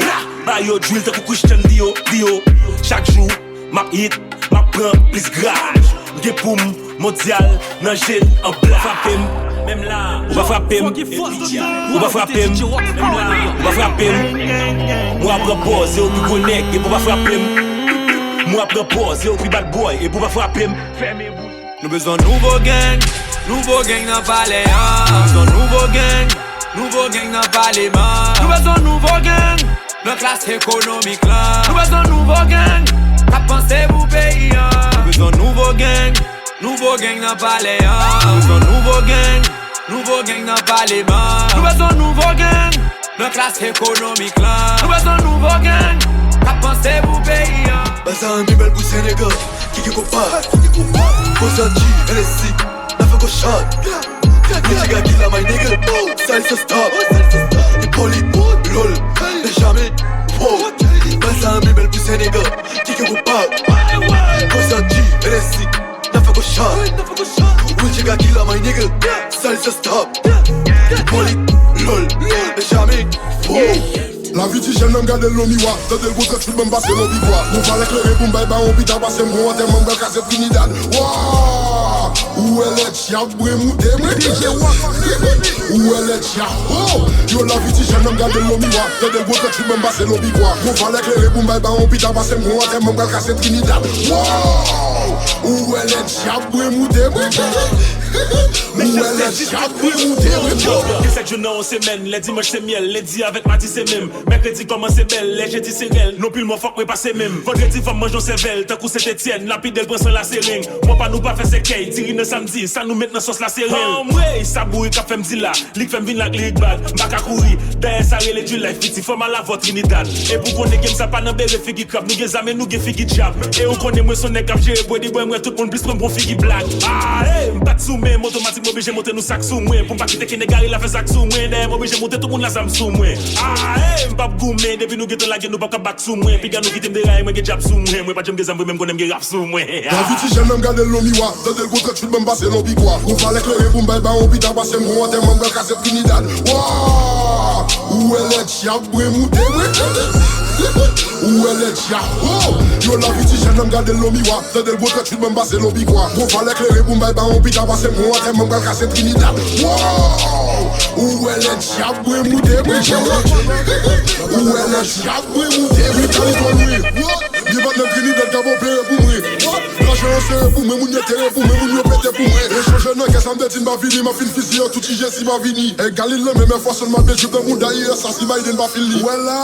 ra. Ba yo drill tankou Christian Dio, Dio. Chak jou, m ap hit, m ap pran plis graj. M gen pou m mondyal nan je n an bla. Frape m, menm la. Ou pa frape m, ou pa frape m, menm la. Ou pa frape m. Mwen ap pran pòz, e ou pi gwo nèg, epi ou pa frape m. Mwen ap pran pòz, e ou pi bad boy, epi ou pa frape m. Fèmen bouch. Nou bezwen nouvo gang, nouvo gang nan palè a. Nou bezwen nouvo gang, nouvo gang nan paleman. Nou bezwen nouvo gang nan klas ekonomik lan. Nou bezwen nouvo gang k ap panse pou peyi a. Nou bezwen nouvo gang, nouvo gang nan palè a. Nou bezwen nouvo gang, nouvo gang nan paleman. Nou bezwen nouvo gang nan klas ekonomik lan. Nou bezwen nouvo gang k ap panse pou peyi a. Baz la renmen bèl pou Senegal. Kiki Kopa, Kozanji, Hennessy, n a fè gwo shot. Gucci got killer, my nigga. Sa se stop. Hippolyte, Lol, Benjamin, wow. Baz la renmen bèl pou Senegal. Kiki Kopa, Kozanji, Hennessy, n a fè gwo shot. Gucci got killer, my nigga. Sa se stop. Hippolyte, Lol, Benjamin, wow. Lavi ti jèn nan m gade l nan miwa. Tande l gwo trant fil ban m pase l on pikwa. Gon valè klere pou m bay bawon pita pase m gon antèman m pral kraze Trinidad. Wa! Ou wè lè tchap bren moute mwen. Ou wè lè tchap ho. Yo lavi ti jèn nan m gade l nan miwa. Tande l gwo trant fil ban m pase l on pikwa. Gon valè klere pou m bay bawon pita pase m gon antèman m pral kraze Trinidad. Wa! Ou wè lè tchap bren moute mwen. Ou wè lè tchap bren moute mwen. Yo, gen sèt jou nan yon semèn, lè dimanch se myèl, lendi avèk madi se menm. Mèkredi kòmanse bèl, lè jedi se rèl. Non pil mò fòk mwen pase menm. Vandredi fò m manje yon sèvèl, tankou Sentetyèn, lapide l pran san la sereng. Mò pa nou pa fè sèkèy, diri nan samdi, sa nou met nan sòs la se rèl. Anmwey, sa bourik ap fè m di la, li k fè m vin la ak lirik bag. M pa ka kouri, dayè sa rele du life, piti fò m alavò Trinidad. E pou konnen game sa pa nan bere figi krab, nou gen zam e nou gen figi dyab. E ou konnen mwen se yon nèg k ap jere bwè di bwè, m wè tout moun plis pran bon figi blag. Ae, m bat sou men, m otomatik m oblije montre nou sa k sou mwen. Pou m pa kite kenegari la fè zak sou mwen, dayè m oblije montre tout moun la zam sou mwen. Ae, m p ap goumen, depi nou gentan lage nou p ap ka bak sou mwen. Piga nou kite m deraye, mwen gen dyab sou mwen. Mwen pa t janm gen zam vre, men m konnen m gen rap sou mwen. Lavi ti jèn nan m gade l nan miwa. Tande l gon trant fil ban m pase l on pikwa. Gon valè klere pou m bay bawon pita pase m gon antèman m pral kraze Trinidad. Wa! Ou wè lè tchap bren moute mwen. Ou wè lè tchap ho. Yo lavi ti jèn nan m gade l nan miwa. Tande l gwo trant fil ban m pase l on pikwa. Gon valè klere pou m bay bawon pita pase m gon antèman m pral kraze Trinidad. Wow! Ou wè lè tchap bren moute mwen. Ou wè lè tchap bren moute mwen. Wi, Californie. Gen patnè Trinidad k ap opere pou mwen. Lajan yo sere pou mwen, moun yo tere pou mwen, moun yo pete pou mwen. Echanjè nan kè sa m te di m pa vini, m ap fin fiziye yo tout J J si pa vini. E Galil nan menm fwa sèlman bezwen pran mouda I S A si Biden pa fin li. Wè la.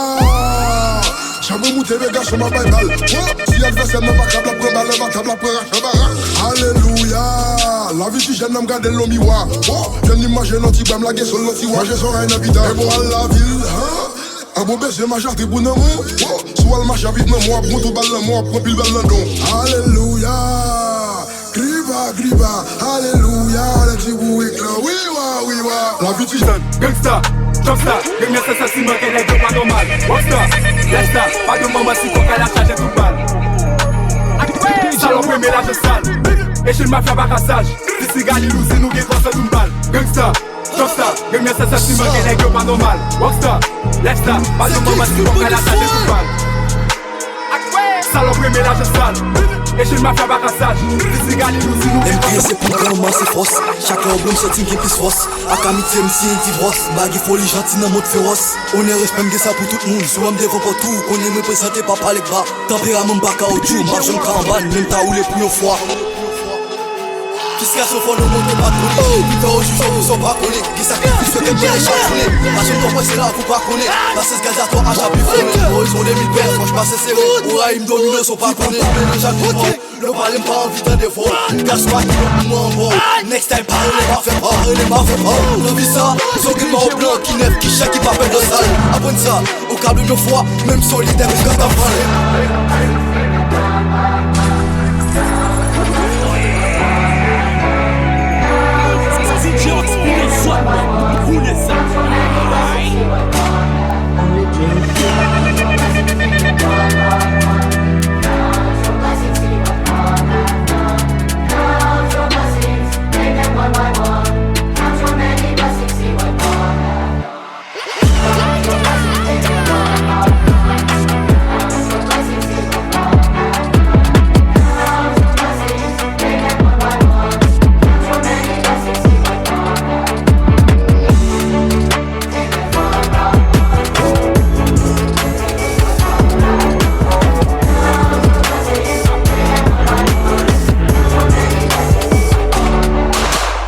Jan mwen moute men gason m ap bay bal. Wo, si advèsè nan pa kab l ap pran bal, nan pa kab l ap pran rach nan barak. Alelouya. Lavi ti jèn nan m gade l nan miwa. Wo, jèn li manje nan ti bwa m lage sou l nan tiwa. Manje zòrèy nan pita. E bon al lavil, han? An bon bezwen mache trip ou nan men w. Wo, si w al mache avèk nan men w, w ap pran tou bal nan men w, w ap pran pil bal nan don. Alelouya. Griba, griba, alelouya, lè di bourik lan, wiwa, wiwa. Lavi ti jèn, gangsta, jumpstar, premye sansasyon, gen nèg yo pa nòmal. Rockstar, lèsta, pa de manman si kòk a la chaje tout bal. Salòp renmen lajan sal. Echil mafya pa ka saj. Disi gali louzi nou gen twa san tout bal. Gangsta, jumpstar, premye sansasyon, gen nèg yo pa nòmal. Rockstar, lèsta, pa de manman si kòk a la chaje tout bal. Salòp renmen lajan sal. Echil mafya pa ka saj. Disi gali louzi nou gen M P S se pou kòmanse fòs. Chak lè w blo m santi m gen plis fòs. Ak amitye m siyen divòs. M pa gen foli janti nan mond fewòs. Onè respè m gen sa pou tout moun. Si w wè m devan pòt ou, konnen mwen prezante pa pale ba. Tanperaman m pa kawotchou, m p ap janm ka anba n, men m ta woule pou yon fwa. Fiskasyon fò nou monte pa konnen. Pita w jije w pou sa w pa konnen. Gen sakrifis yo te pran chak jounen. Machin konpranse la pou pa konnen. Pasyans gaz atò a chapi fonnen. Moyiz an de mil trèz, mwen Pase sere, ou rayi m domino, son pa konnen menaj ak kouman. Lè w pale m pa anvi tande vwa w. Gaspar ki lòt mwen ankò. Next time pa rele m pa fè pa, rele m pa fè pa. Nan vi sa, zògèt ba w blan ki nèf, ki chè, ki pa pè nan sal. Aprann sa, ou ka bliye yon fwa, menm si w lidè, ou ka ta pale.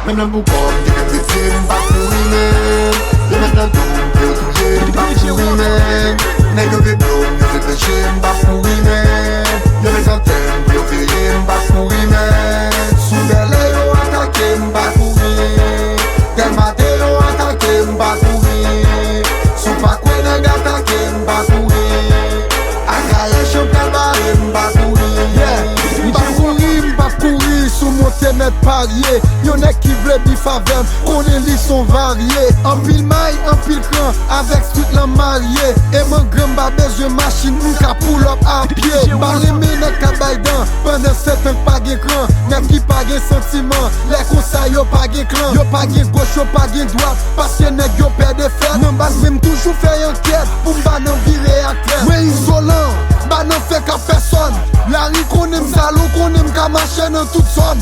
Menm lè m pou kò m te mèt rete, m pa kouri menm. Yo mèt nan do m pou yo touye m, m pa kouri menm. Nèg yo vle blo m, yo vle peche m, m pa kouri menm. Yo mèt nan tè m pou yo veye m, m pa kouri menm. Sou bèlè yo atake m, m pa kouri. Tèlmate yo atake m, m pa kouri. Sou pakwen nèg atake m, m pa kouri. Akayè chan pral bare m, m pa kouri. Yeah. M pa kouri, m pa kouri, sou monte mèt parye. Yon nèg ki vle bif avè m, konnen li son varye. Anpil may, anpil kran, avèk street lan marye. E mangran m pa bezwen machin, m ka pull up a pye. M pa renmen nèg k ap bay dan, pandan se tan k pa gen kran. Nèg ki pa gen santiman, lè konsa yo pa gen klan. Yo pa gen goch, yo pa gen dwat, paske nèg yo pè defèt. Nan baz mwen m toujou fè ankèt, pou m pa nan vire ak trèt. Mwen izolan, m pa nan fake ak pèsòn. Lari konnen m salon, konnen m ka mache nan tout zòn.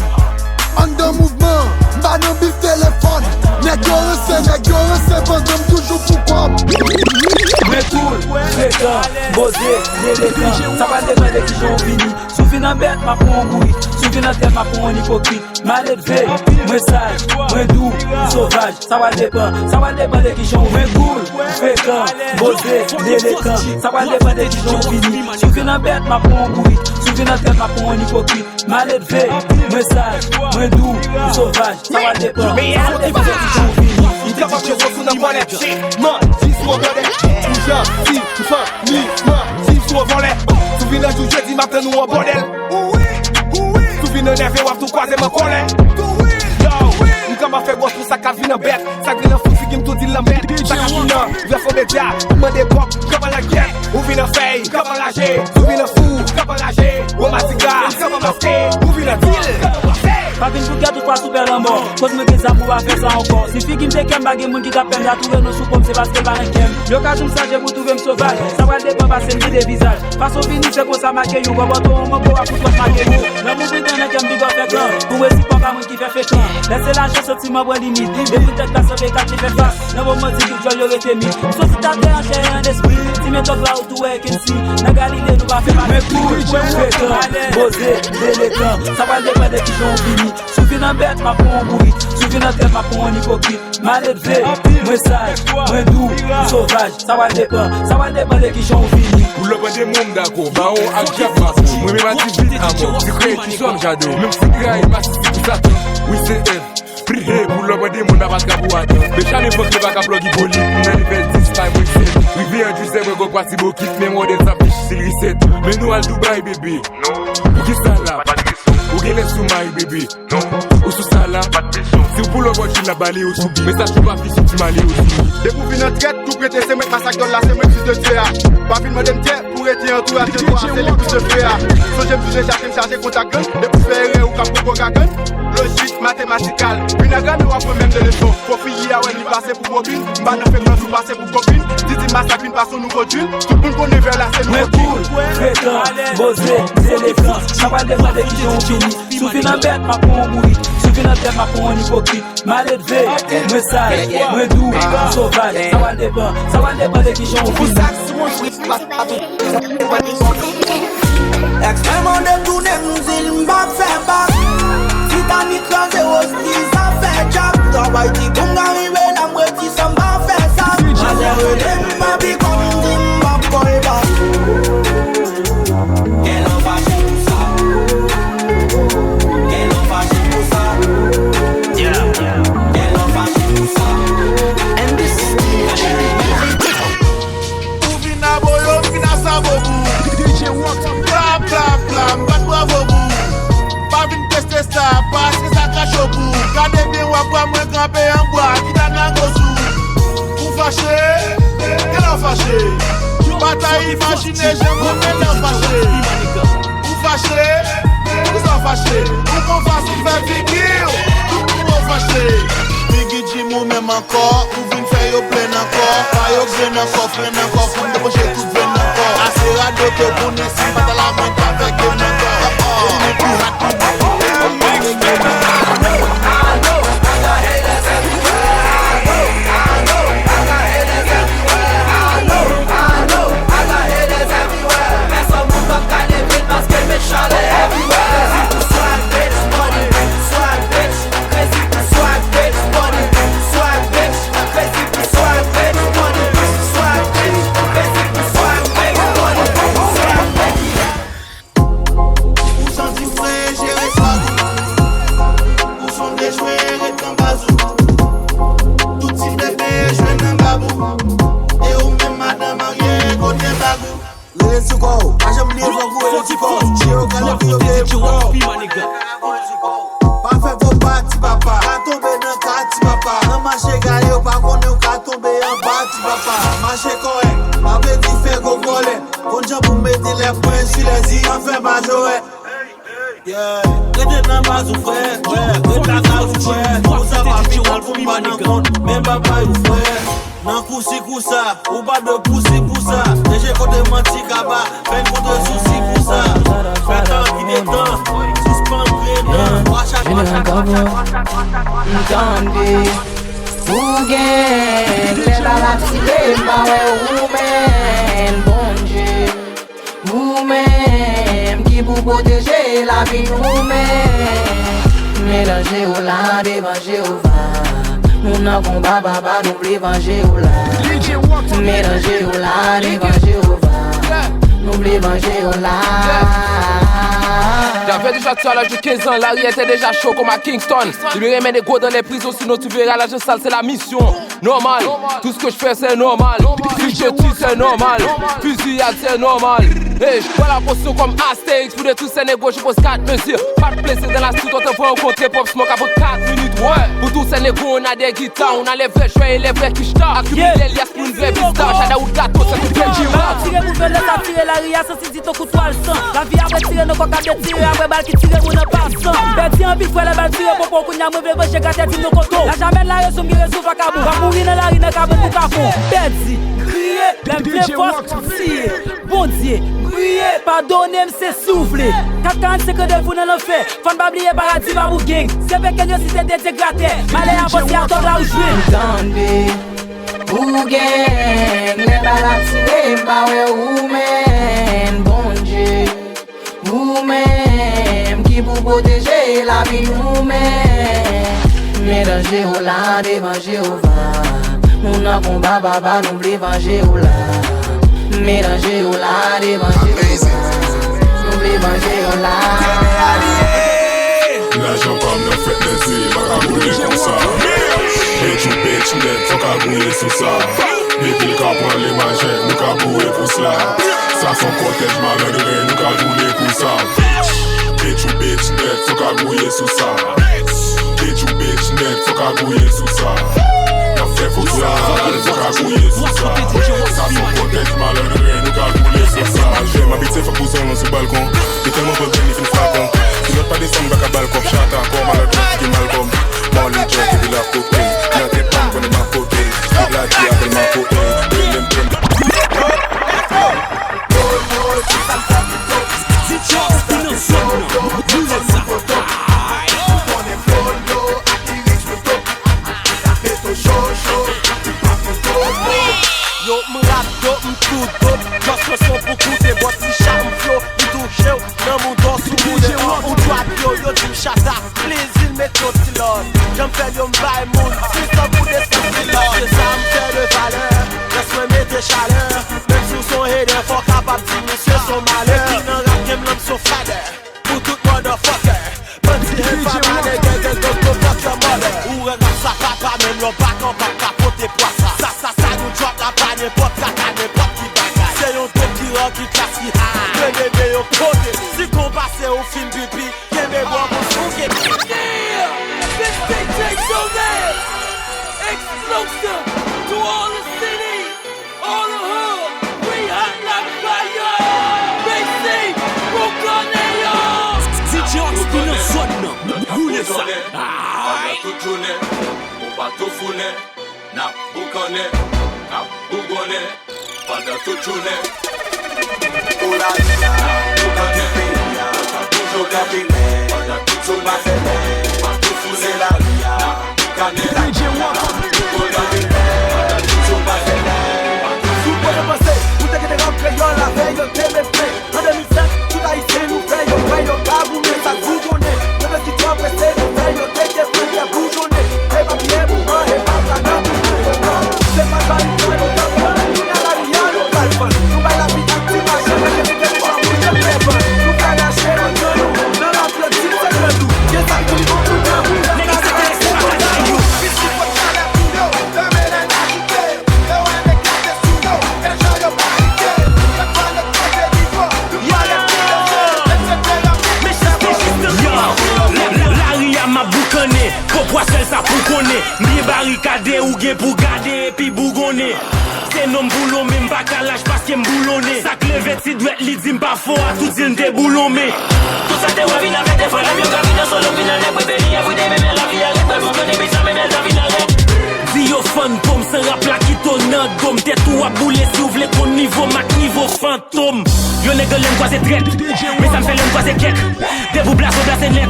Anndan mouvman, m pa nan bif telefòn. Nèg yo ranse, nèg yo ranse, pandan m toujou pou kòb. Mwen cool, frekan, poze, delekan. Sa pral depann de kijan w vini. Si w vin an bèt, m ap pran w bourik. Si w vin an tèt, m ap pran w an ipokrit. Maledve, mwen saj, mwen dou, m sovaj. Sa pral depann, sa pral depann de kijan w vini. Mwen cool, frekan, poze, delekan. Sa pral depann de kijan w vini. Si w vin an bèt, m ap pran w bourik. Si w vin an tèt, m ap pran w an ipokrit. Maledve, mwen saj, mwen dou, m sovaj. Sa pral depann, sa pral depann de kijan w vini. M kanpe ap jwe sou nan bòlèt. Man, di sou an bòlèt. Ou jan, di, m fan, mi, man, di sou an vòlè. Si w vin nan jou jedi, m ap tann ou an bòlèt. Si w vin nan nève, w ap tou kwaze m an kòlè. Yo, m kanpe ap fè bòs pou sa k ap vin an bèt. Sa k vin an fout, figi m tou di l nan mèt. Sa k ap vin an vè fo medya, ou mande kòb, m kanpe an lakyèt. Ou vin an fèy, m kanpe an raje. Ou vin an fou, m kanpe an raje. Ou an matiga, m kanpe an maske. Ou vin an dil, m kanpe an pase. Pa vin pou gèt ou pa sou pè lanmò. Koz mwen gen zam, ou pa fè sa ankò. Si figi m te kè m, pa gen moun ki t ap pè m. Sa touve nou sou po m, se paske l pa nan kè m. Yo ka di m sanje pou touve m sovaj. Sa pral depann, pase m vide vizaj. Fason w vini, se konsa make yo. Bòbòto yon mango, a kout wòch make yo. Lanmou pridan nan kè m, big up frekan. Pou resi pa mwen ki fè frekan. Lè se lajan, santiman pran limit. Depi tèt la sanble kat li fè fas. Nan moman difisil, yo rete mi. M soti atè an chè e an espri. Ti men tòg la ou tou wè e kensi. Nan Galile, nou pa fè pa. Mwen cool, frekan, poze, delekan. Sa pral depann de kijan w vini. Si w vin an bèt, m ap pran w bourik. Si w vin an tèt, m ap pran w an ipokrit. Maledve, mwen saj, mwen dou, m sovaj. Sa pral depann, sa pral depann de kijan w vini. Pou lòt pran de mo m dakò, bawon ak djab makou. Mwen menm a divin amò, ti kreye ti zòn gade w. Menm si trayi masisi pou satan, wi se èv. Priye pou lòt pran de mo n ap atrap ou adan. Benjamin Franklin pa ka plòg ipolit, m nan level dis, pa mwen sèt. Rive an dizèt, mwen gòk pati bokit, men mòdèl sa difisil risèt. Men nou al Dubai, bebe. Poukisa la? Ou genlè sou may, bebe. Ou sou sa la? Si w pou lòbòt chil la, bale yo sou byen. Mesaj pou pa fi sou ti male yo sou. Depi w vin an trèt, tou prete se mwen k masak dòl la, se mwen k fis de Dye a. Pa vin mande m tè pou rete antouraj de twa, se li plis de fre a. Sonje m toujou chache m chache kontak gang. Depi w fè erè, ou k ap poko gagann. Lojik matematikal. Vin agrave w ap pran menm de leson. Fo fi a wè li pase pou bobin. M pa nan fake love, nou pase pou kopin. Didi masak vin pase yon nouvo drill. Tout moun konnen vè la se nouvo king. Mwen cool, frekan, poze, delekan. Sa pral depann de kijan w vini. Si w vin an bèt, m ap pran w bourik. Si w vin an tèt, m ap pran w an ipokrit. Maledve, mwen saj, mwen dou, m sovaj. Sa pral depann, sa pral depann de kijan w vini. Èks mwen mande tounen, m di l m p ap fè bak. Titanik kraze, Rosti sa fè djak. Travay ti kou m ka rive la, m redi san m pa fè sa. Manzè rele m, papi, kòm di m p ap call back. Ka imajine jan mwen menm nan fache. Ou fache? Poukisa w fache? Ou gon fason fè figi w, ou fache. Biggie Jim ou menm ankò, ou vin fè yo plenn ankò. Pa yo grenn ankò, frenn ankò, pou m debouche tout venn ankò. Ase radote pou nèsi, pa ta la mwen ta fè ke nan kò. Ou vin pi hot pou mwen. Ou santi w preye jere swag ou. Ou sonde jwe ret nan baz ou. Tout ti bebe jwe nan bab ou. E ou menm madan marye kote bag ou. Rele sou kò w, pa janm bliye fòk ou rele sou kò w. Tchè yo gade pou yo veye pou kò w. Pa fè fo pa ti papa, pa tonbe nan ka ti papa. Nan mache gade yo pa konnen w ka tonbe anba ti papa. Mache kòrèk, pa vle di fè gwo vòlè. Konn jan pou mete lè pwen si lè zi an fè majorè. Yeah. Rete nan baz ou frè, frè, rete nan baz ou frè. Ou sa pa final pou m pa nan kont, men babay ou frè. Nan kousi kousa, ou pa dwe pousi pousa. Deje kote manti kaba, fè n kontre sousi pou sa. Fè tan kite tan, sispann gredan. Wacha, wacha, wacha, wacha, wacha. M tande, ou gen lè bal ap tire, m pa wè ou menm, Bondye. Ou menm ki pou pwoteje lavi nou menm. Men danje w la devan Jewova. Nou nan konba papa, nou vle vanje w la. Men danje w la devan Jewova. Nou vle vanje w la. J'avais déjà tué à l'âge de quinze ans, la rue était déjà chaude comme à Kingston. Libéré, mais des gros dans les prisons, sinon tu verras l'âge sale, c'est la mission. Normal, tout ce que je fais c'est normal. Si je tue c'est normal, fusillade c'est normal. Hey, je bois la potion comme Astérix pour détruire ces négros, je pose quatre mesures. Pas de plaisir dans la street, on te voit rencontrer Pop Smoke avant quatre minutes, ouais. Pour tous ces négros, on a des guitares, on a les vrais joueurs et les vrais quichtards. Accumule des liasses pour une vraie vie star, Jada ou le gâteau, c'est tout fait du rap. Tire pou fè lè sa tire lari a, santi di tankou twal san. Lavi ap retire nan kò k ap detire, apre bal ki tire moun an pasan. Pèdi anvi kwè lè bal tire popo, kounye a mwen vle vanje gratè di nou koto. La jamè la rezon m gen rezon vakabon. W ap mouri nan lari nan kabann pou kapon. Pèdi, kriye, lè m vle fòs, siye. Bondye, priye, padone m se si w vle. Kat karannsenk randevou nan lanfè, fò n pa bliye paradi pa pou geng. Se peke yo site dedye gratè, malè a panse a tòg la ou jwenn. Tande. Ou gen lè bal ap tire, m pa wè ou menm, Bondye. Ou menm ki pou pwoteje lavi nou menm. Men danje w la devan Jewova. Nou nan konba papa, nou vle vanje w la. Men danje w la devan Jewova. Nou vle vanje w la. Lajan pa m nan fèt nèt, se pa ka boule konsa. Bitch ou bitch nèt, fò ka gouye sou sa. Depi l ka pran li majè, nou ka boure pou sa. Sa fon kòtèj malandren, nou ka boule pou sa. Bitch ou bitch nèt, fò ka gouye sou sa. Bitch ou bitch nèt, fò ka gouye sou sa. N ap fè pou sa, fò ka gouye sou sa. Sa fon kòtèj malandren, nou ka boule pou sa. Malgre m abitye fè pou zon sou balkon. Li tèlman pran grenn, li fin flakon. Si lòt pa desann, m pa ka ba l kòb. Chata, kò malad, ki mal kòm. Mò li djòl, epi l ap kote. Nan tèt pa m, konnen m ap kote. Tout la di apèl m ap kote. Rele m, rele m. Di djòl ki nan zòn nan. Boule sa. Yo, m rap dope, m tou dope. Just yon son pou koute, bò ti chat m flo, m touche w nan mouda w sou mouda. Ou dwat yo, yo di m chata, plezi l mete yon ti lòd. Jan m fè l yo, m bay moun, si tankou desann ti lòd. Se sa m fè de valè, rès mwen mete chalè. Menm si w se yon hater, fò w kapab di misye se yon malè. Epi nan rap game lan, m se yon fadè. Pou tout motherfucker. Bandi e fama nègè gen gòt go fuck your mother. Ou wè rap sa papa menm lè w pa kanpe ap ka pote pwa sa. Sa sa sa nou drop la pa nenpòt kaka nenpòt ki bagay. Se yon dope ki raw ki klas ki high. Mwen mete yo kote li. Si konba se ou fin pipi, kenbe bò pou souke. Yeah! This D J Joe Explosive to all the city, all the hood. We hot Pandan tout jounen, ou pa tou founen, n ap boukannen, n ap bougonnen, pandan tout jounen. Pou lari a, n ap boukannen, n ap boujonnen, pandan tout jounen, ou pa tou founen, n ap boukannen, n ap bougonnen, pandan tout jounen, ou pa tou founen. Ou te kite rap kreyòl avè yo te mefye. An de mil sèt, tout Ayisyen nou fè yo kwè yo ka goumen, sa k bougonnen. Yo vle ki twò prese, nou fè yo teke fren, fè boujonnen. E pa byen pou mwen, e pa sa nan boujonnen. Se pa sa nou fè, nou fè fè, nou nan lari a, nou pral vann. Nou bay lavi ak ti machin, mete nou fè boujonnen, fè vann. Nou fè rache nan gran nou, nan Latlantik, se gran nou. Gen sa k pou li bon pou nou, nan kay sa, se konsa. Pis ki pot chalè pou yo, fèmen lè n ajoute. Yo wè n eklate sou yo, fè jan yo panike. Yo, lari a m ap boukannen, po pwa sèl sa pou konnen. M byen barikade, ou gen pou gade epi bougonnen. Se non m pou lonmen, m pa ka lach paske m boulonnen. Sa k leve ti dwèt li di m pa fò a, tou di l m te boulonmen. Tout sa te wè vin avè te frè, lè m yo ka vin an solo, vin an nèg mwen veni, everyday, men men lavi a rèd, mwen boukannen, bitch, sa men bèl ta vin arèt. Di yo fantom, se rap la ki to nan do m. Tèt ou ap boule si w vle konn nivo m ak nivo fantom. Yo nèg lè m kwaze trèt, men sa m fè lè m kwaze kèk. Depi w blase, w blase nèt.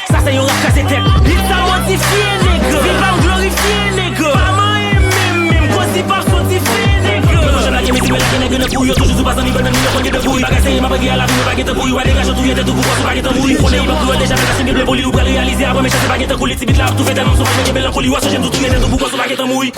Sa se yon rap kase tèt. Hit sa modifye, nèg. Vi pa m glorifye, nèg. Pa manyen menm, menm. Kozi pa m soti fè, nèg. Yo toujou lage mizik, men lage nèg nan kou. Yo toujou di w pa zanmi, bèl menm, yo konn gen de kouri. Bagay serye, m ap rege a lavi, men pa gen tan pou ri. W a degaje w touye tèt ou pou kòs ou pa gen tan mouri. Konnen yo p ap tou wè deja, men la sime ble pou li, ou pral reyalize apre mechanste pa gen tan kou li. Ti bit la ap toufe tèlman sovaj, men gen bèl ankou li. W a sonje m tou touye tèt ou pou kòs ou pa gen tan mouri.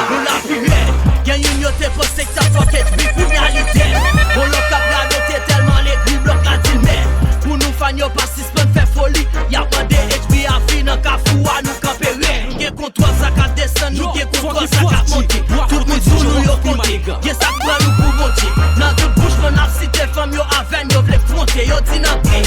Nou la pi rèd. Gen youn yo te panse k t ap fòk H B, kounye a li dèd. Bon lòt k ap radote tèlman legri blòk la di l mèd. Pou nou fan yo pa sispann fè foli, y ap mande H B a vin nan kafou a, nou kanpe rèd. Nou gen kontwòl sa k ap desann, nou gen kontwòl sa k ap monte. Tout moun sou nou yo konte. Gen sa k pran nou pou Bondye. Nan tout bouch nou n ap site fanm yo avè n, yo vle fwonte. Yo di n antre.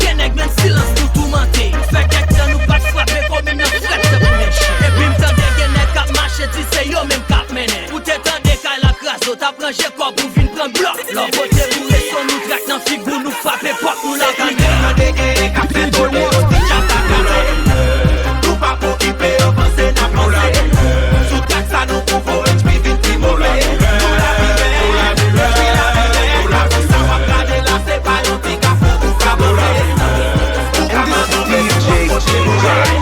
Gen nèg menm silans nou toumante. Nou fè kèk tan nou pa t frape, komin nan frèt tankou nèg chen. Epi m tande gen nèg k ap mache di se yo menm k ap mennen. Ou te tande kay la kraze, w t ap ranje kòb ou vin pran blòk. Lè w pote boure son nou trak nan figi w, nou frape pòt nou la. Tande, tande, gen k ap fè tole, yo di djaz la kraze. Nou p ap okipe yo, panse n ap panse. Sou trak sa nou pou voye H B vin pi move. Nou la pi bèl, nou la pi bèl, nou la pi bèl. Sa w ap gade la, se pa yon ti kafou ou ka panse. Ou ka manman, men se yon kote pou jere.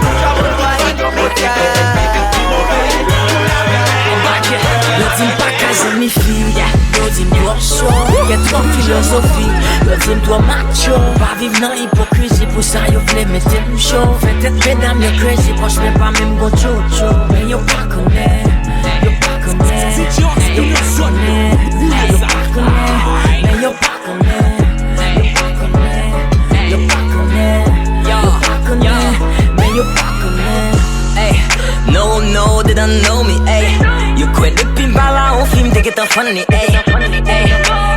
Yo di m pa ka zanmi fi, yo di m twò cho, gen twòp filozofi. Yo di m twò macho, pa viv nan ipokrizi, pou sa yo vle mete m cho. Fè tèt medam yo crazy, franchman pa menm gon tchotcho. Men yo pa konnen, yo pa konnen, yo pa konnen, yo pa konnen, men yo pa konnen, yo pa konnen, yo pa konnen, yo pa konnen, men yo pa konnen. Ey, no, no, they don't know me, ey. Yo kwè depi m pa la, on fim te gentan funny, ey, ey.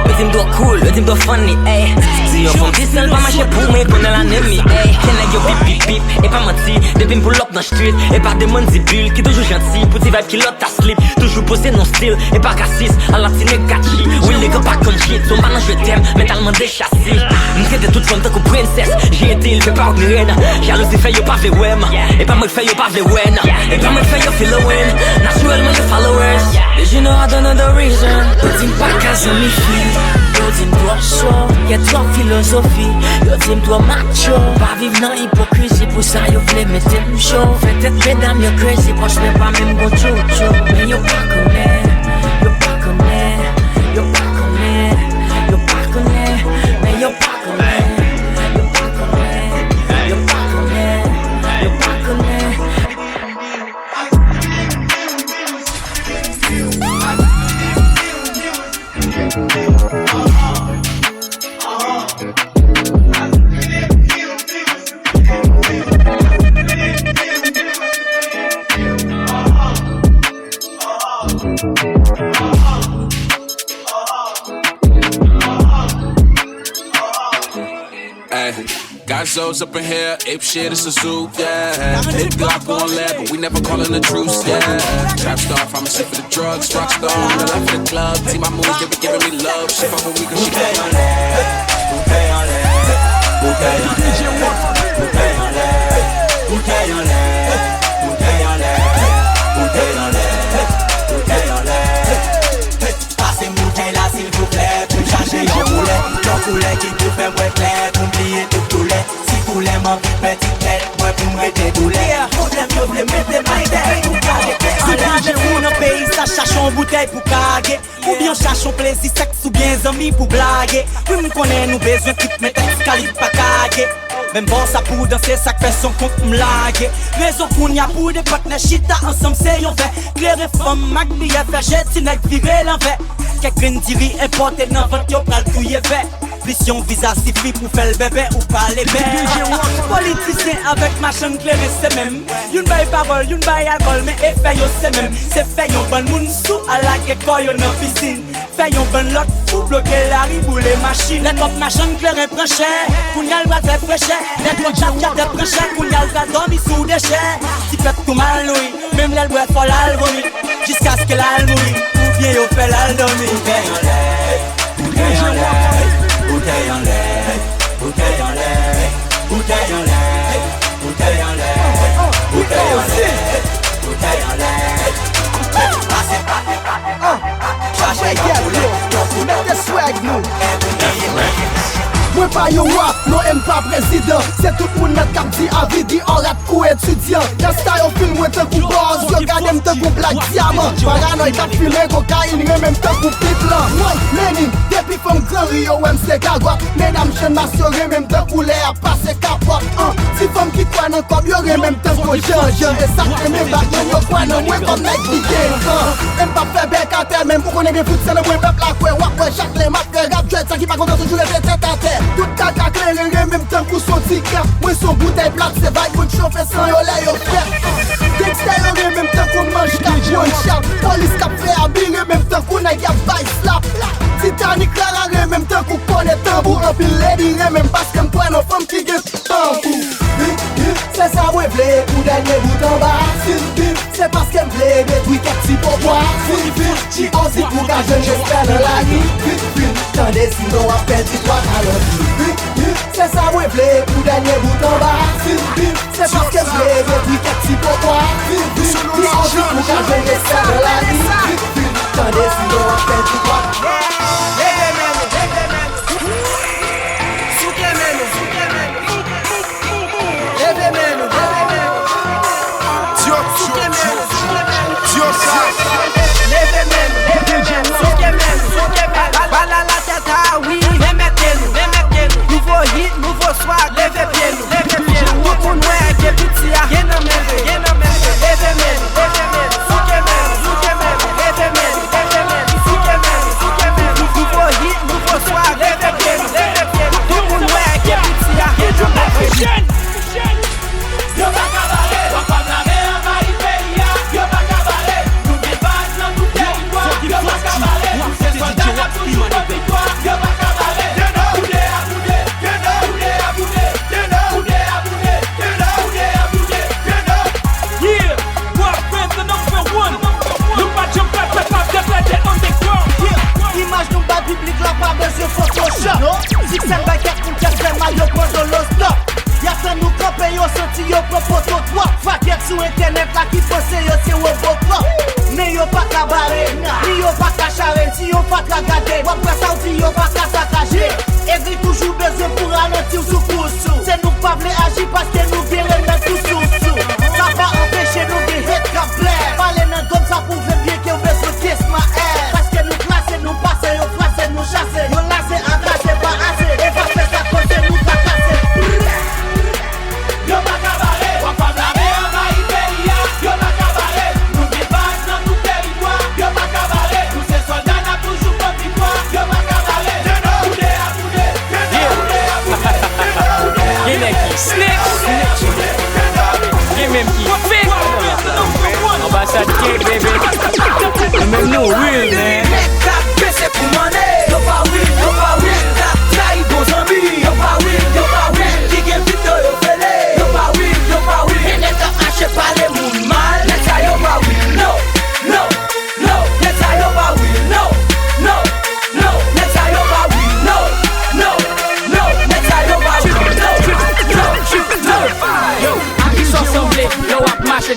Yo di m twò cool, yo di m twò funny, ey. Si yon fanm ti sèl pa mache pou mwen, konnen l anemi, ey. Gen nèg yo pip, pip, pip, e pa manti. Depi m pull up nan street, e pa demann di bil, ki toujou janti, pou ti vibe ki lòt ta slip. Toujou poze nan stil, e pa rasis, ala ti nèg katchi. Wi, nèg pa konn shit, so m pa nan jwe tèm, men ta l mande chasi. M trete tout fanm tankou prensès, jete l fè pa wòk ni rèn. Jalouzi fè yo pa vle wè m, e pa mwen k fè yo pa vle wè n. E pa mwen k fè yo feel a win, natirèlman yo followers. But you know I don't know the reason. Yo di m pa ka zanmi fi, yo di m twò cho, gen twòp filozofi. Yo di m twò macho, pa viv nan ipokrizi, pou sa yo vle mete m cho. Fè tèt medam yo crazy, franchman pa menm gon tchotcho. Men yo pa konnen, yo pa konnen, yo pa konnen, yo pa konnen, men yo pa konnen, yo pa konnen, yo pa konnen, yo pa konnen. Got Zoes up in here, ape shit, it's a zoo, yeah. Big Glock on lead, but we never calling a truce, yeah. Trap star, pharmacy for the drugs, rock star on the left of the club. See my moves, they be giving me love. She fuck with me 'cause she Boutèy anlè, boutèy anlè, boutèy anlè, boutèy anlè, boutèy anlè, boutèy anlè, boutèy anlè, boutèy anlè. Pase m boutèy la silvouplè, pou m chache yon koulè, yon koulè ki pou fè m wè klè, pou m bliye tout doulè. Si koulè m anvi pèdi tèt mwen pou m rete doulè. Pwoblèm yo vle mete m atè pou ka rete anlè. Si w nan peyi sa, chache yon boutèy pou kage. Oubyen w chache yon plezi sèks oubyen zanmi pou blage. Wi, m konnen nou bezwen kit men tèks kalib pa kage. Menm bò sa pou danse, sa k fè son kont m lage. Rezon kounye a pou de patnè chita ansanm se yon vè. Klere fanm ak biyè fè je ti nèg vire lanvè. Kèk grenn diri enpòte nan vant yo pral touye vè. Plis yon viza sifi pou fè l bèbè ou pale bè. Politisyen avèk machann kleren se menm. Youn bay pawòl, youn bay alkòl, men efè yo se menm. Se fè yon bann moun sou al lage kò yo nan pisin. Fè yon bann lòt fou bloke lari, boule machin. Lè kòb machann kleren pran chè, kounye a l pral fè frechè. Lè kòb tchatchatè pran chè, kounye a l pral dòmi sou dechè. Ti pèp tou mal nouri, menm lè l bwè fò l al vomi. Jiskaske l al mouri, oubyen yo fè l al dòmi. Boutèy anlè, boutèy anlè, boutèy anlè, boutèy anlè, boutèy anlè, boutèy anlè, boutèy anlè. Pase, pase, pase. Chache gèl yo, mete swag nou. Mwen pa yon wa, non, e m pa prezidan. Se tout moun nèt k ap di avi di orat kou etidyan. Gangsta yo filme mwen tankou bòz, yo gade m tankou blak dyaman. Paranòy k ap fimen kokayin, renmen m tankou pit lan. Mwen, Lenin, depi fanm Gran Ri yo wè m se gagòt. Medam Channmas yo renmen m tankou lè y ap pase kapòt. An, ti fanm ki kwè nan kòb yo renmen m tankou Jan Jan. E sa k renmen Batman yo kwè nan mwen kòm nèg ki gen tan. E m p ap fè bèk atè, menm ou konnen gen fout san nan mwen, pèp la kwè w ap wè chak lè m ap fè rap. Djwèt sa ki pa kontan toujou rete tèt atè. Tout kaka kleren renmen m tankou son ti kè. Mwen son boutèy plat, se vayb mwen k chofe san yo lè yo frèt. Gangsta yo renmen m tankou manch k ap pran chat. Polis k ap fè abi renmen m tankou nèg y ap bay slap. Titanik rara renmen m tankou kònè tanbou. Anpil lady renmen m paske m kwè nan fanm ki gen tanbou. Vip, vip, se sa mwen vle pou dènye bout anba. Vip, vip, se paske m vle detwi kèk ti popwa. Vip, vip, G O Z pou ka jwenn respè nan lari. Vip, vip, tande sinon w ap pèdi twa kalanbi. Vip, vip, se sa mwen vle pou dènye bout anba. Vip, vip, se paske m vle detwi kèk ti popwa. Vip, vip, G O Z pou ka jwenn respè nan lari. Vip, vip, tande sinon w ap pèdi twa. Leve men nou, leve men nou. Souke men nou, souke men nou. Leve men nou, leve men nou. Souke men nou, souke men nou. Leve men nou, leve men nou. Souke men nou, souke men nou. Bal la latèt a wi, remete nou, remete nou. Nouvo hit, nouvo swag, leve pye nou, leve pye nou. Tout moun wè ke piti a gen nan men l, gen nan men l. Leve men nou, leve men nou. Souke men nou, souke men nou.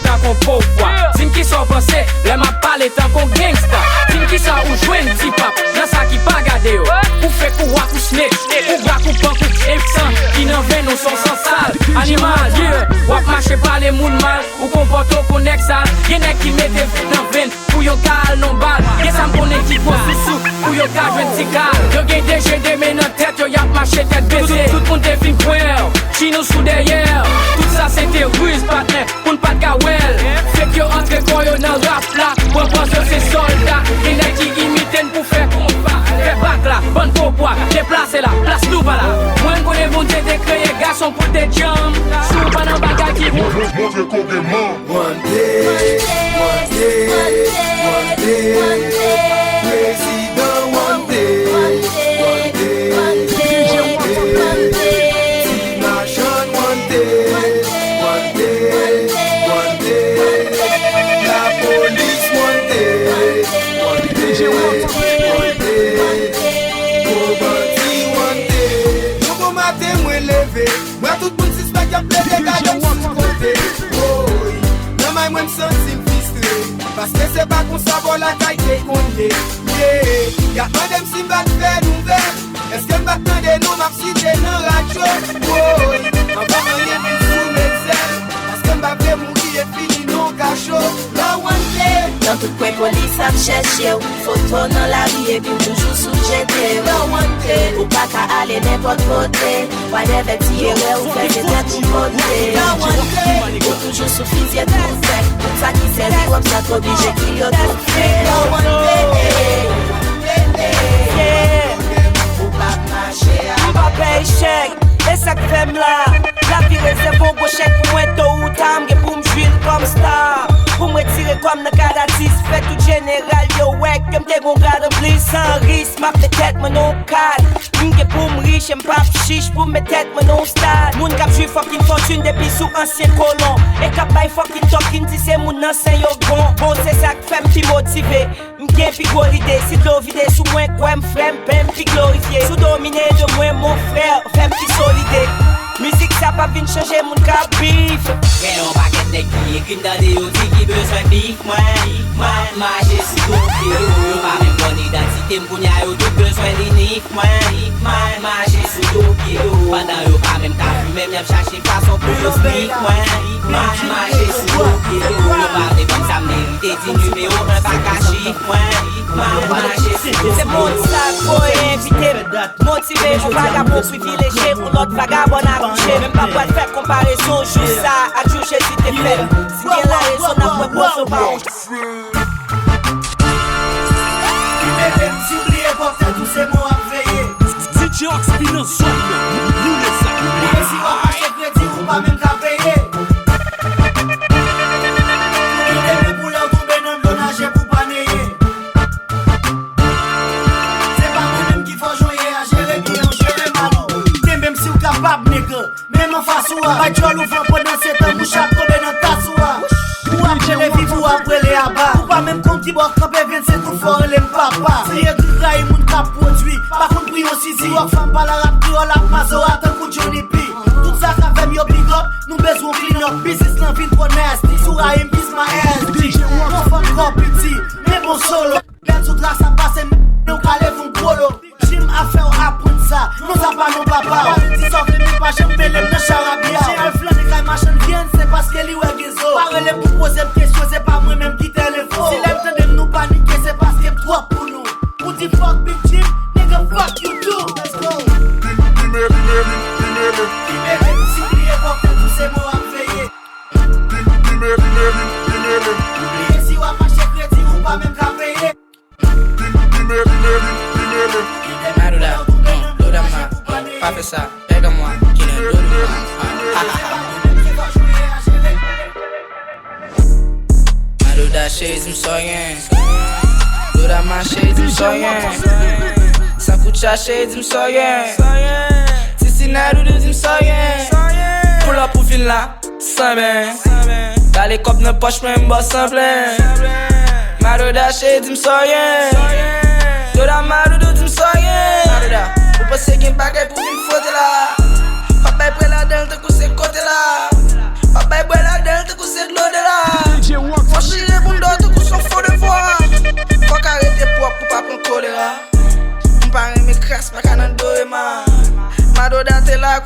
Tankou pouvwa. Di m kisa w panse lè m ap pale tankou gangsta. Di m kisa ou jwenn ti pap nan sa ki pa gade yo. Ou fake, ou wak, ou snake, ou black, ou punk, ou ebsan. Ki nan venn ou se yon san sal. Animal, yeah. W ap mache pale moun mal. Ou konpòte w kon nèg sal. Gen nèg ki mete vit nan venn pou yo ka al non bal. Gen sa m konnen ki gwo sousou pou yo ka jwenn ti kal. Yo gen de je de men nan tèt yo, y ap mache tèt bese. Tout, tout moun te fin kwè w, chini w sou dèyè w. Tout sa se te riz, patnè, pou n pa t ka wè l. Fake yo antre kò yo nan rap la, pran pòz yo se sòlda. Gen nèg ki imite n pou fè konpa, fè bak la, bann popwa, deplase la, plas nou pa la. Mwen m konnen Bondye te kreye gason pou l te djanm. Si w pa nan bagay ki bon. Montre kote man. One day, one day, one day, prezidan one day, one day, one day, ti machann one day, one day, one day, lapolis one day, one day, one day, gwo bandi one day. Yon bon maten mwen leve, m wè tout moun sispèk y ap plede gade m sou kote. Woy, nan may mwen m santi m fistre. Paske se pa konsa bò lakay te konn ye. Yeah. Y ap mande m si m pa t fè nouvèl. Èske m pa t tande non m ap site nan radyo? Woy, anvan anyen vin sou m egzèl. Paske m pa vle mouri e fini nan kacho. Lawante. Nan tout kwen polis ap chèche w. Foto nan lari epi w toujou sou jete. Lawante. Ou pa ka ale nenpòt kote. Whatever ti erè ou fè, se tèt ou pote. Lawante. Ou toujou sou fizye tou fè. Tout sa ki sèvi w ap santi oblije ki yo tou fè. Lawante. Ou p ap mache a. M pa pè echèk, e sa k fè m la. Lavi rezève yon gwo chèk pou mwen, to ou ta, m gen pou m jwi l kòm sta. Pou m retire kò m nan kad atis, fè tout jeneral yo wè ke m te gon gad anplis. San risk, m ap met tèt mwen nan yon kad. M gen pou m rich, e m p ap chich, pou m met tèt mwen nan yon stad. Moun k ap jwi fucking fòtin depi sou ansyen kolon. E k ap bay fucking talking, di se moun nan Sen Yogon. Bon, se sa k fè m pi motive. M gen pi gwo lide, si dlo vide sou mwen, kwè m frè m, pen m pi glorifye. Si w domine de mwen, mon frè, fè m pi solide. Mizik sa p ap vin chanje moun k ap bif. Gen yon pakèt nèg ki ekri m tande yo di ki bezwen bif mwen. Bif mwen, mache sou do pye yo. Yo pa menm konn idantite m, kounye a yo tout bezwen li nif mwen. Bif mwen, mache sou do pye yo. Pandan yo pa menm ka fimen m, y ap chache fason pou yo snik mwen. Bif mwen, mache sou do pye yo. Yo pa vle ban m sa m merite. Di nimewo en pa ka chif mwen. Mwen mache sou se moun sa k voye envite m. Motive yon vagabon privileje, yon lòt vagabon akouche. Men m pa pral fè konparezon jou sa ak jou Jezi te fè l. Si gen larezon, n ap wè pwozo pa yon. Ki mete m ti bliye pòtèt ou se mwen w ap veye. D J Ox vin nan zòn nan, boule sa. Bliye si w ap achte kredi, ou pa menm ka peye. Ou kite men pou lè w tonbe nan dlo naje pou pa neye. Se pa mwen menm ki fò jwenye a, jere byen ou jere mal ou. Kenbe m si w kapab, nèg. Menm anfas ou a, bay djòl ou van pandan se tan mouch ap tonbe nan tas ou a. Ou ap rele viv, ou ap rele aba. Ou pa menm konn ki bò kanpe vin se tout fò rele m papa. Tiye tout rayi moun k ap pwodui, pa konn pri yon sizi. Wòk fanm pale rap kreyòl ak mazora tankou Johnny P. Tout sa k ap fè m yo big up, nou bezwen clean up. Biznis lan vin twò nasty, sou rayi m kiss my ass. Bon fanm kò piti, men bon solo. Bèl sou tras ap pase, men ou ka leve yon gwo lo. Jim ap fè w aprann sa, non sa pa non papa. Pale di sa w vle, men pa janm mele m nan charabya. Jean Alf lan li kay machann vyann, se paske li wè gen zo. Pa rele m pou poze m kesyon, se pa mwen menm ki tèl enfo. Si lè m tande m nou panike, se paske m twòp pou nou. Ou di fuck Big Jim, nigga fuck you too. Let's go. Pime, pime, pime, pime, pime. Pime, pime, si bliye pòtèt ou se mò ap veye. Pime, pime, pime, pime. Ou bliye si w ap achte kredi, ou pa menm ka peye. Madoda, mm, Loda ma, mm, pa fè sa, pègan mwa, ki nan do nou, ah, ah, ah, ah. Madoda cheri di m sa w gen. Loda ma cheri di m sa w gen. San koutcha cheri di m sa w gen. Sisina doudou di m sa w gen. Pull up ou vin la. Sanben. Kale kòb nan pòch mwen m ba w sanplen. Madoda cheri di m sa w gen. Loda madoudou di m sa w gen. Madoda, ou panse gen bagay pou vin fwote la. Pa bay bwè ladan l tankou se kote la. Pa bay bwè ladan l tankou se dlo de la.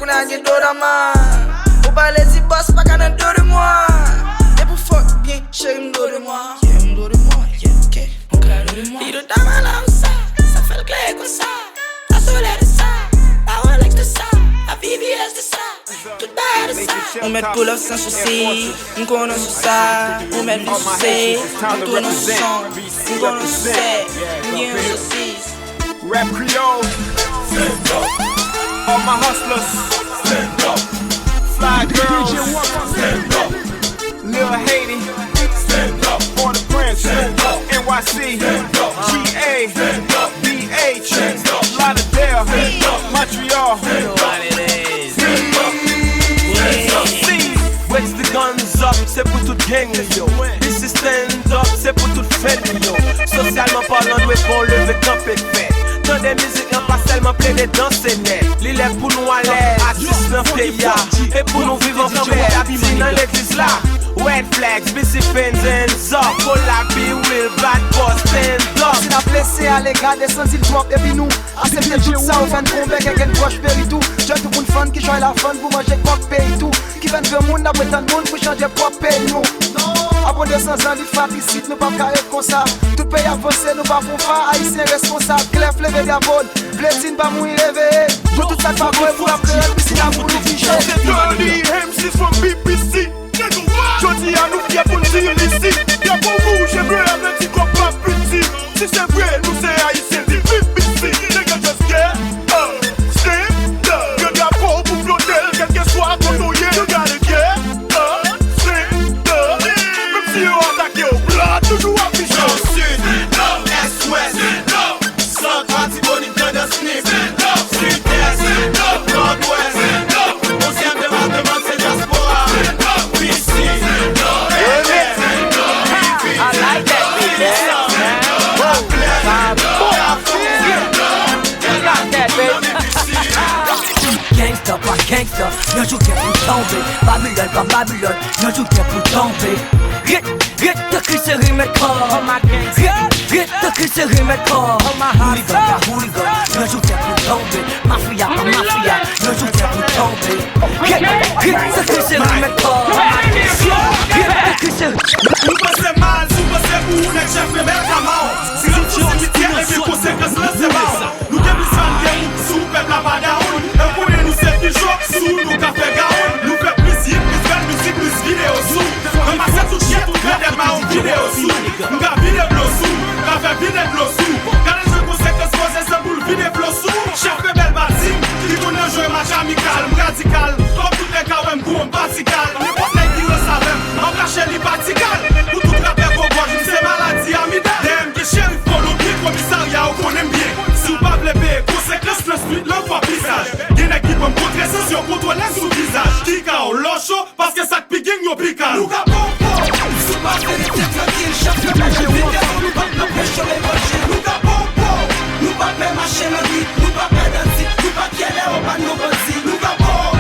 Ou nage do dan mwen. Ou pale ti bòs pa ka nan do de mwen. Depi w fòk byen, cheri m do de mwen. Yeah, m do de mwen, yeah, ok. Ou ka do de mwen. Li do dan mwen la ou sa. Sa fè l klere konsa. La solè de sa. La Rolex de sa. La V V S de sa. Tout bagay de sa. Ou mèt pull up san sousi. M konnen sou sa. Ou mèt vin souse. M konnen sou son. M konnen sou sè. M gen yon sosis. Rap Creole. All my hustlers. Fly girls. Lil Haiti. Port-au-Prince. N Y C. G A. B H. Lauderdale. Montreal. Breaks the guns up, se pou tout gang yo. This is stand up, se pou tout fan yo. Sosyalman palan, dwe fè yon leve kanpe fè. Tande mizik lan, pa sèlman plede danse nèt. Li lè pou nou alèz, atis nan peyi a. E pou nou viv anfè, pou dati nan legliz la. Red flags, B C Pens, hands up. Kola, Be Real, Bad Boss, stand up. Si n ap lese ale gade san di l twòp, epi nou aksepte tout sa, ou fè n konbè kèk n pwòch peri tou. Jwenn tout moun fann ki jwenn la fann pou manje kòk peyi tou. Ki fè n granmoun n ap ret tann moun pou chanje pwòp peyi nou. Apre de san zan lit fratrisid, nou p ap ka ret konsa. Tout peyi ap vanse, nou pa fon fa, ayisyen reskonsab. Klèf leve drapo n, vle di n pa mouri reveye. Pou tout sa k pa vre, pou ap kreye, pisi la pou nou fije. Se Tony M C from B P C. Jodi a nou fyè pou n di isi. Drapo wouj e ble a vle di kòb pa piti. Si se vre, nou se ayisyen, di B P C. Nèg yo just get up, stand up. Gen drapo w pou flote l, kèlkeswa kote w ye. You gotta get up, stand up. Menm si yo atake w, blan toujou afiche w. Nò, sid, nò, ès, wès, sid, nò. Sant, Latibonit, Grandans, Nip, Sidès, Nòdwès, onzyèm depatman se dyaspora, P C, N S, I like that beat, man. Gangsta pa gangsta, yon jou gen pou tonbe. Babilòn pa Babilòn, yon jou gen pou tonbe. Rit, rit, tankou se remèd kò. Rit, rit, tankou se remèd kò. Hooligan pa hooligan, yon jou gen pou tonbe. Mafya pa mafya, yon jou gen pou tonbe. Rit, rit, tankou se remèd kò. Rit, tankou se Nou panse mal, si w panse pou ou nèg chèf rebèl ka mò. Si w sou simityè epi konsekans lan se mò. Nou gen plis fan ke ou, sou pèp la pa down. E w konnen nou se Pijo, sou nou ka fè gaon. Nou fè plis hit, plis bèl mizik, plis videyo sou. Ranmase tout chèf, tout gade pa yon videyo sou. M ka vide dlo sou, ka fè vide dlo sou. Gade jan konsekans poze san pou l vide flo sou. Chèf rebèl pa di m, li konn nan jwe match amikal, m radikal. Kòm tout nèg ka wè m gwo, m patikal. Nenpòt nèg ki ranse avè m, m ap rache li patikal. Pou tout rapè gwo gòj, m se maladi amidal. Dèyè m gen Cherif Kolonbyen, komisarya ou konnen m byen. Si w pa vle peye konsekans nan street lan, fò vizaj. Gen nèg ki pran m kontresans, yo kontwole m sou vizaj. Kika w lòcho, paske sa k pi gang yo pi kal. Nou ka popo, si w pa vle rete trankil, chak lè manje vide, nou p ap nan presyon levanjil. Nou ka popo, nou pa pè mache nan nwit, nou pa pè danti, nou pa kyè lè yo pa n non bandi. Nou ka popo,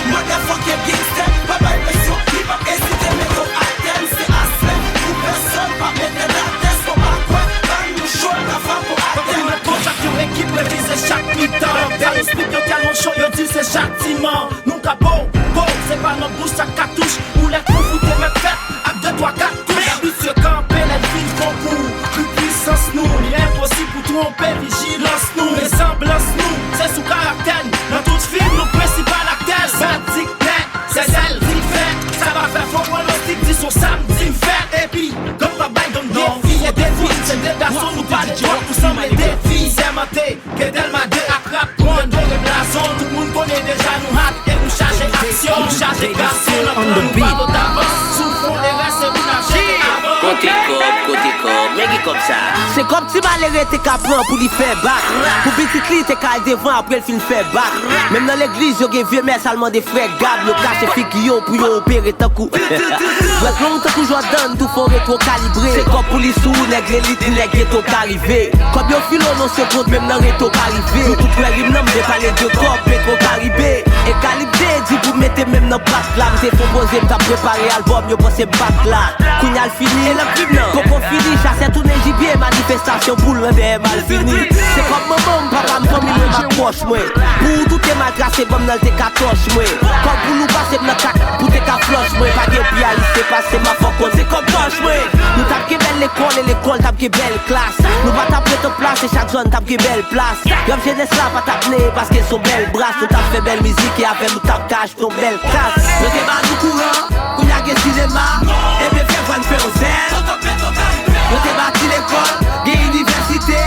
motherfucking gangster, pa bay presyon, li p ap ezite mete w atè, m se asmè, pou pèsonn pa mete n atè, fò pa kwè, ban nou cho, n ka frape w atè. Kontak yon ekip revize chak mitan. Sa yo spit yo tèlman cho, yo di se chak diman. Nou ka pow, pow, se pa nan bouch ak katouch. Ou lè kou foute mèt fèt ak de twa kat kouch. Abitye kanpe lè n fin konkou. Pou pwisans nou, li enposib pou twonpe vijilans nou. Resanblans nou, se sou karaktè n. Nan tout fim, nou prensipal aktè. Sadik nèt, se sèl di fèt. Sa pa fè fo pwonostik, di s on samdi m fèt. Epi, gang pa bay gang defi, e defi, se de gason, nou pa de twòp pou sanble defi. Sèmante, ke Dèlma de ak rap, pou adore blazon, tout moun konnen deja nou hot e nou chaje aksyon, nou chaje gason nan plan, nou pa lòt avans, sou fon erè se pou n ap jete avan. Kote kòb, kote kòb, men ki kòb sa? Se kòb ti malere te ka pran pou li fè bak. Pou pitit li te ka al devan apre l fin fè bak. Menm nan legliz yo gen vye mès al mande frè Gab, yo kache figi yo pou yo opere tankou. Dwèt long tankou Jordan, tou fò retwo kalibre. Se kòb pou li sou nèg lelit, nèg geto ka rive. Kòb yo filo non se kont, menm nan reto ka rive. Nou tout wè rim nan, m te pale de kòb, Petro Karibe. E Kalib te di pou mete menm nan pat la. M te fon poze, m t ap prepare albòm, yo panse m pa t la. Kounya l fini, Poko fini, chasè tounen jibye, manifestasyon poul nan dèyè Malvini. Se kòb manman m, papa m, fanmi mwen k ap pwòch mwen. Pou ou tout te mal trase, banm nan l te ka tòch mwen. Kòb pou nou pase m nan kat, pou te ka flòch mwen. Pa gen pi ayisyen pase m avè w, se kòb tòch mwen. Nou t ap gen bèl lekòl, e lekòl t ap gen bèl klas. Nou pa t ap ret an plas, e chak zòn t ap gen bèl plas. Rèv jenès la pa t ap neye, paske s on bèl bras. Nou t ap fè bèl mizik, e avè nou t ap ka achte yon bèl kas. Yo te ba nou kouran, kounye a gen sinema. Ebyen fè vwa n fè yon zèl. Yo te bati lekòl, gen inivèsite.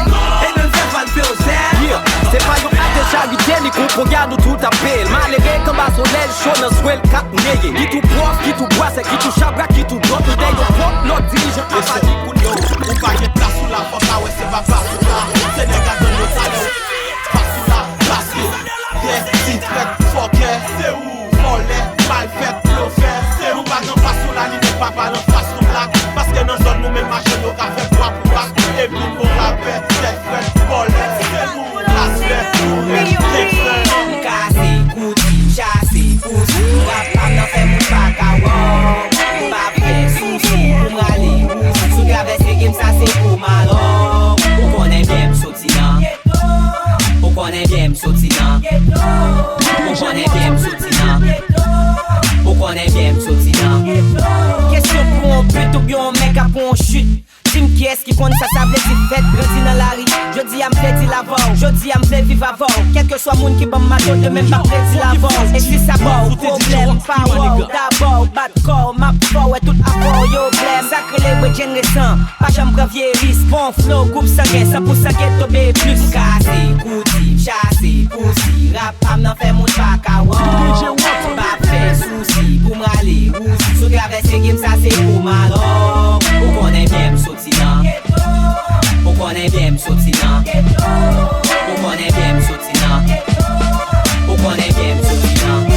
Ebyen fè vwa n fè yon zèl. Yeah. Se pa yon ak de charite, ni konpon gad ou tout ap peye l. Malere k anba solèy cho nan swen l k ap neye. Kit ou pwòf, kit ou bwasè, kit ou chabrak, kit ou dwòg, ou dèyè yon pòt lòt dirijan ap aji pou nou. Ou pa gen plas ou la, fòk a wè se pa plas ou la. Se nèg a gang yo talè ou. Plas ou la, plas ou. Yeah, ti trèt, fòkè, se ou. Vòlè, malfèt, blofè, se nou pa nan fas nou la, ni nèg pa pale an fas nou blak. Paske nan zòn nou menm machann yo ka fè bwa pou bak. Epi bon rapè, tèt frèt, vòlè, se nou, laspè, nou rèd, gangstè. M kase, kouti, m chase, pousi, rap pa m nan fè moun pa ka wè w. M pa fè sousi pou m rale, sousi, sou travèse game sa se pou malò. Ou konnen byen m soti nan. Ou konnen byen m soti nan. Ou konnen byen m soti nan. Ou konnen byen m soti nan. Kesyon pou yon pit oubyen yon mèg ap pran yon chit. Di m kiyès ki konn sa sa vle di fèt grandi nan lari. Jodi a m vle di l avè w. Jodi a m vle viv avè w. Kèlkeswa moun ki ban m mato, demen m p ap redi l avè w. E si sa ba w pwoblèm, pa wè w dabò, bat kò w, m ap fè w wè tout afè w yo blèm. Sa k rele bredjenn resan. Pa janm pran vye risk, bon flow, gwoup sangen, san pou san geto, B plis. M kase, kouti, m chase, pousi, rap pa m nan fè moun pa ka wè w. M pa fè sousi pou m rale, wousi, sou travèse game sa se pou malò. Ou konnen byen m soti nan. Ou konnen byen m soti nan. Ou konnen byen m soti nan. Ou konnen byen m soti nan.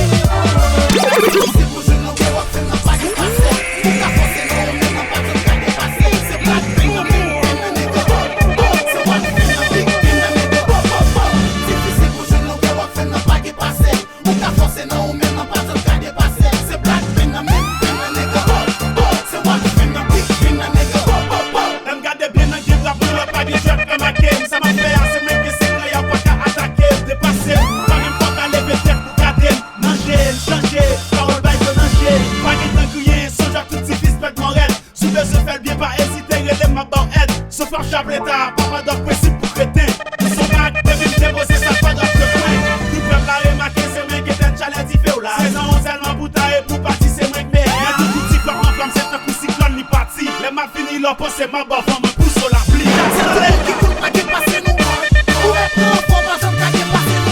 Lè m gade byen nan game rap mwen wè pa gen jwèt nan make m. Sa m ap fè a se mwen ki gen sekre y ap pa ka atake m, depase m. Pa menm fòk a leve tèt pou gade m. Nan je n, nan je, pawòl bay dlo nan je. Pa gen tan griyen, sonj ak tout ti vis pèt mò rèd. Si w bezwen fè l byen, pa ezite, rele m, m ap ba w èd. Sof ap chapleta, papa dòk prensip pou kreten. Nou se yon gang, depi m depoze sa pa dòk frekwen. Tout pèp la remake, se mwen gen tèt chalè dife w la. Se nan yon zèl mabouta epi w pati, se mwen k meyè. Mwen toujou di fòk m anflam, se tankou siklòn li pati. Lè m ap fini, lè w panse m ap ba w van, mwen pouse w lapli. Se tout moun ki konn pa gen pase nou. Ou mèt nan anfòm, pa janm ka gen pase nou.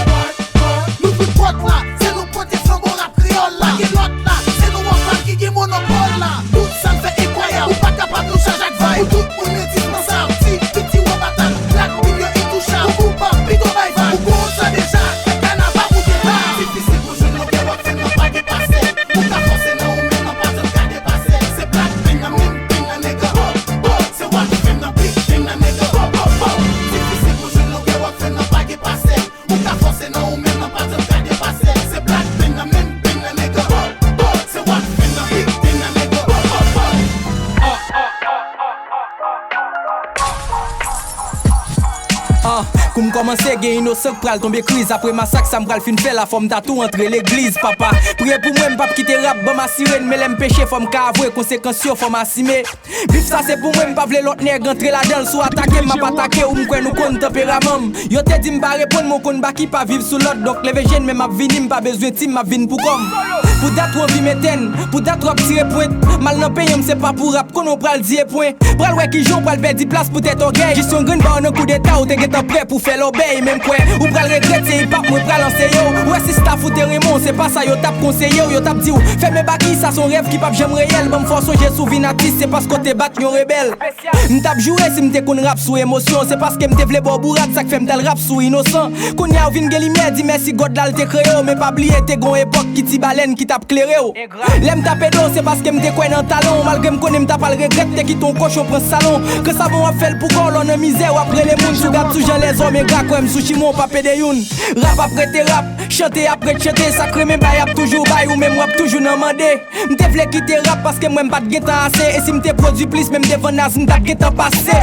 Nou vin pòt la, se nou pote flanbo rap kreyòl la. Pa gen lòt la, se nou anfòm ki gen monopòl la. Tout sa n fè enkwayab, ou pa kapab nou chaj ak vayb. Pou tout moun endispansab, ti piti w an batal, Black Pin yo entouchab. Ou koupab, pito bay vag. Ou konn sa deja, fè kanaval ou te la. Difisil pou jwenn longè w ap fè nan pa gen pase. Ou ka fòse nan ou menm nan pa janm ka depase. Se Black Pin nan menm pin nan nèg la. Se Black Pin nan big pin nan nèg la. Difisil pou jwenn longè w ap fè nan pa gen pase. Ou ka fòse nan ou menm nan pa janm ka depase. Se Black Pin nan menm pin nan nèg la. Se Black Pin nan big pin nan nèg la. Ah, kou m kòmanse gen inosan k pral tonbe kriz. Apre masak sa m pral fin fè la, fò m ta tou antre legliz. Papa, priye pou mwen, m p ap kite rap ban m asire n. Men lè m peche, fò m ka avwe konsekans yo, fò m asime. Bif sa se pou mwen, m pa vle lòt nèg antre ladan l. Si w atake m, m ap atake w, m kwè nou konn tanperaman m. Yo te di m pa reponn, men w konn Baky pa viv sou lòd. Donk leve je n, men m ap vini, m pa bezwen tim, m ap vin pou kò m. Pou dat w anvi mete n, pou dat w ap tire pwent. M al nan peyi m, se pa pou rap, konnen w pral di e pwen. Pral wè kijan w pral pèdi plas poutèt ògèy. Jis yon grenn ba w nan koudeta, ou te gentan prè pou fè lòbèy. Men m kwè, ou pral regrèt, se hip hop mwen pral anseye w. Ou wè si staff ou te renmen w, se pa sa yo t ap konseye w. Yo t ap di w, fèmen Baky, sa se yon rèv ki p ap janm reyèl. Ban m fè w sonje si w vin atis, se paske w te bat yon rebèl. M t ap joure si m te konn rap sou emosyon. Se paske m te vle ba w bourad, sa k fè m t al rap sou inosan. Kounye a w vin gen limyè, di mèsi God la l te kreye w. Men pa bliye, te gen yon epòk ki ti balèn ki t ap klere w. Lè m t ap ede w, se paske m te kwè nan talan w. Malgre m konnen m ta pral regrèt, te kite yon kochon pran salon. Kan sa bon w ap fè l pou kò w, lè w nan mizè, w ap rele moun. Si w gad sou jan lèzòm Men gra kwè m sou chimon pa pede youn. Rap ap rete rap, chante ap ret chante. Sa k renmen bay ap toujou bay, ou menm w ap toujou nan mande. M te vle kite rap paske m wè m pa t gentan ase. E si m te pwodui plis, menm devan Nas, m t ap gentan pase.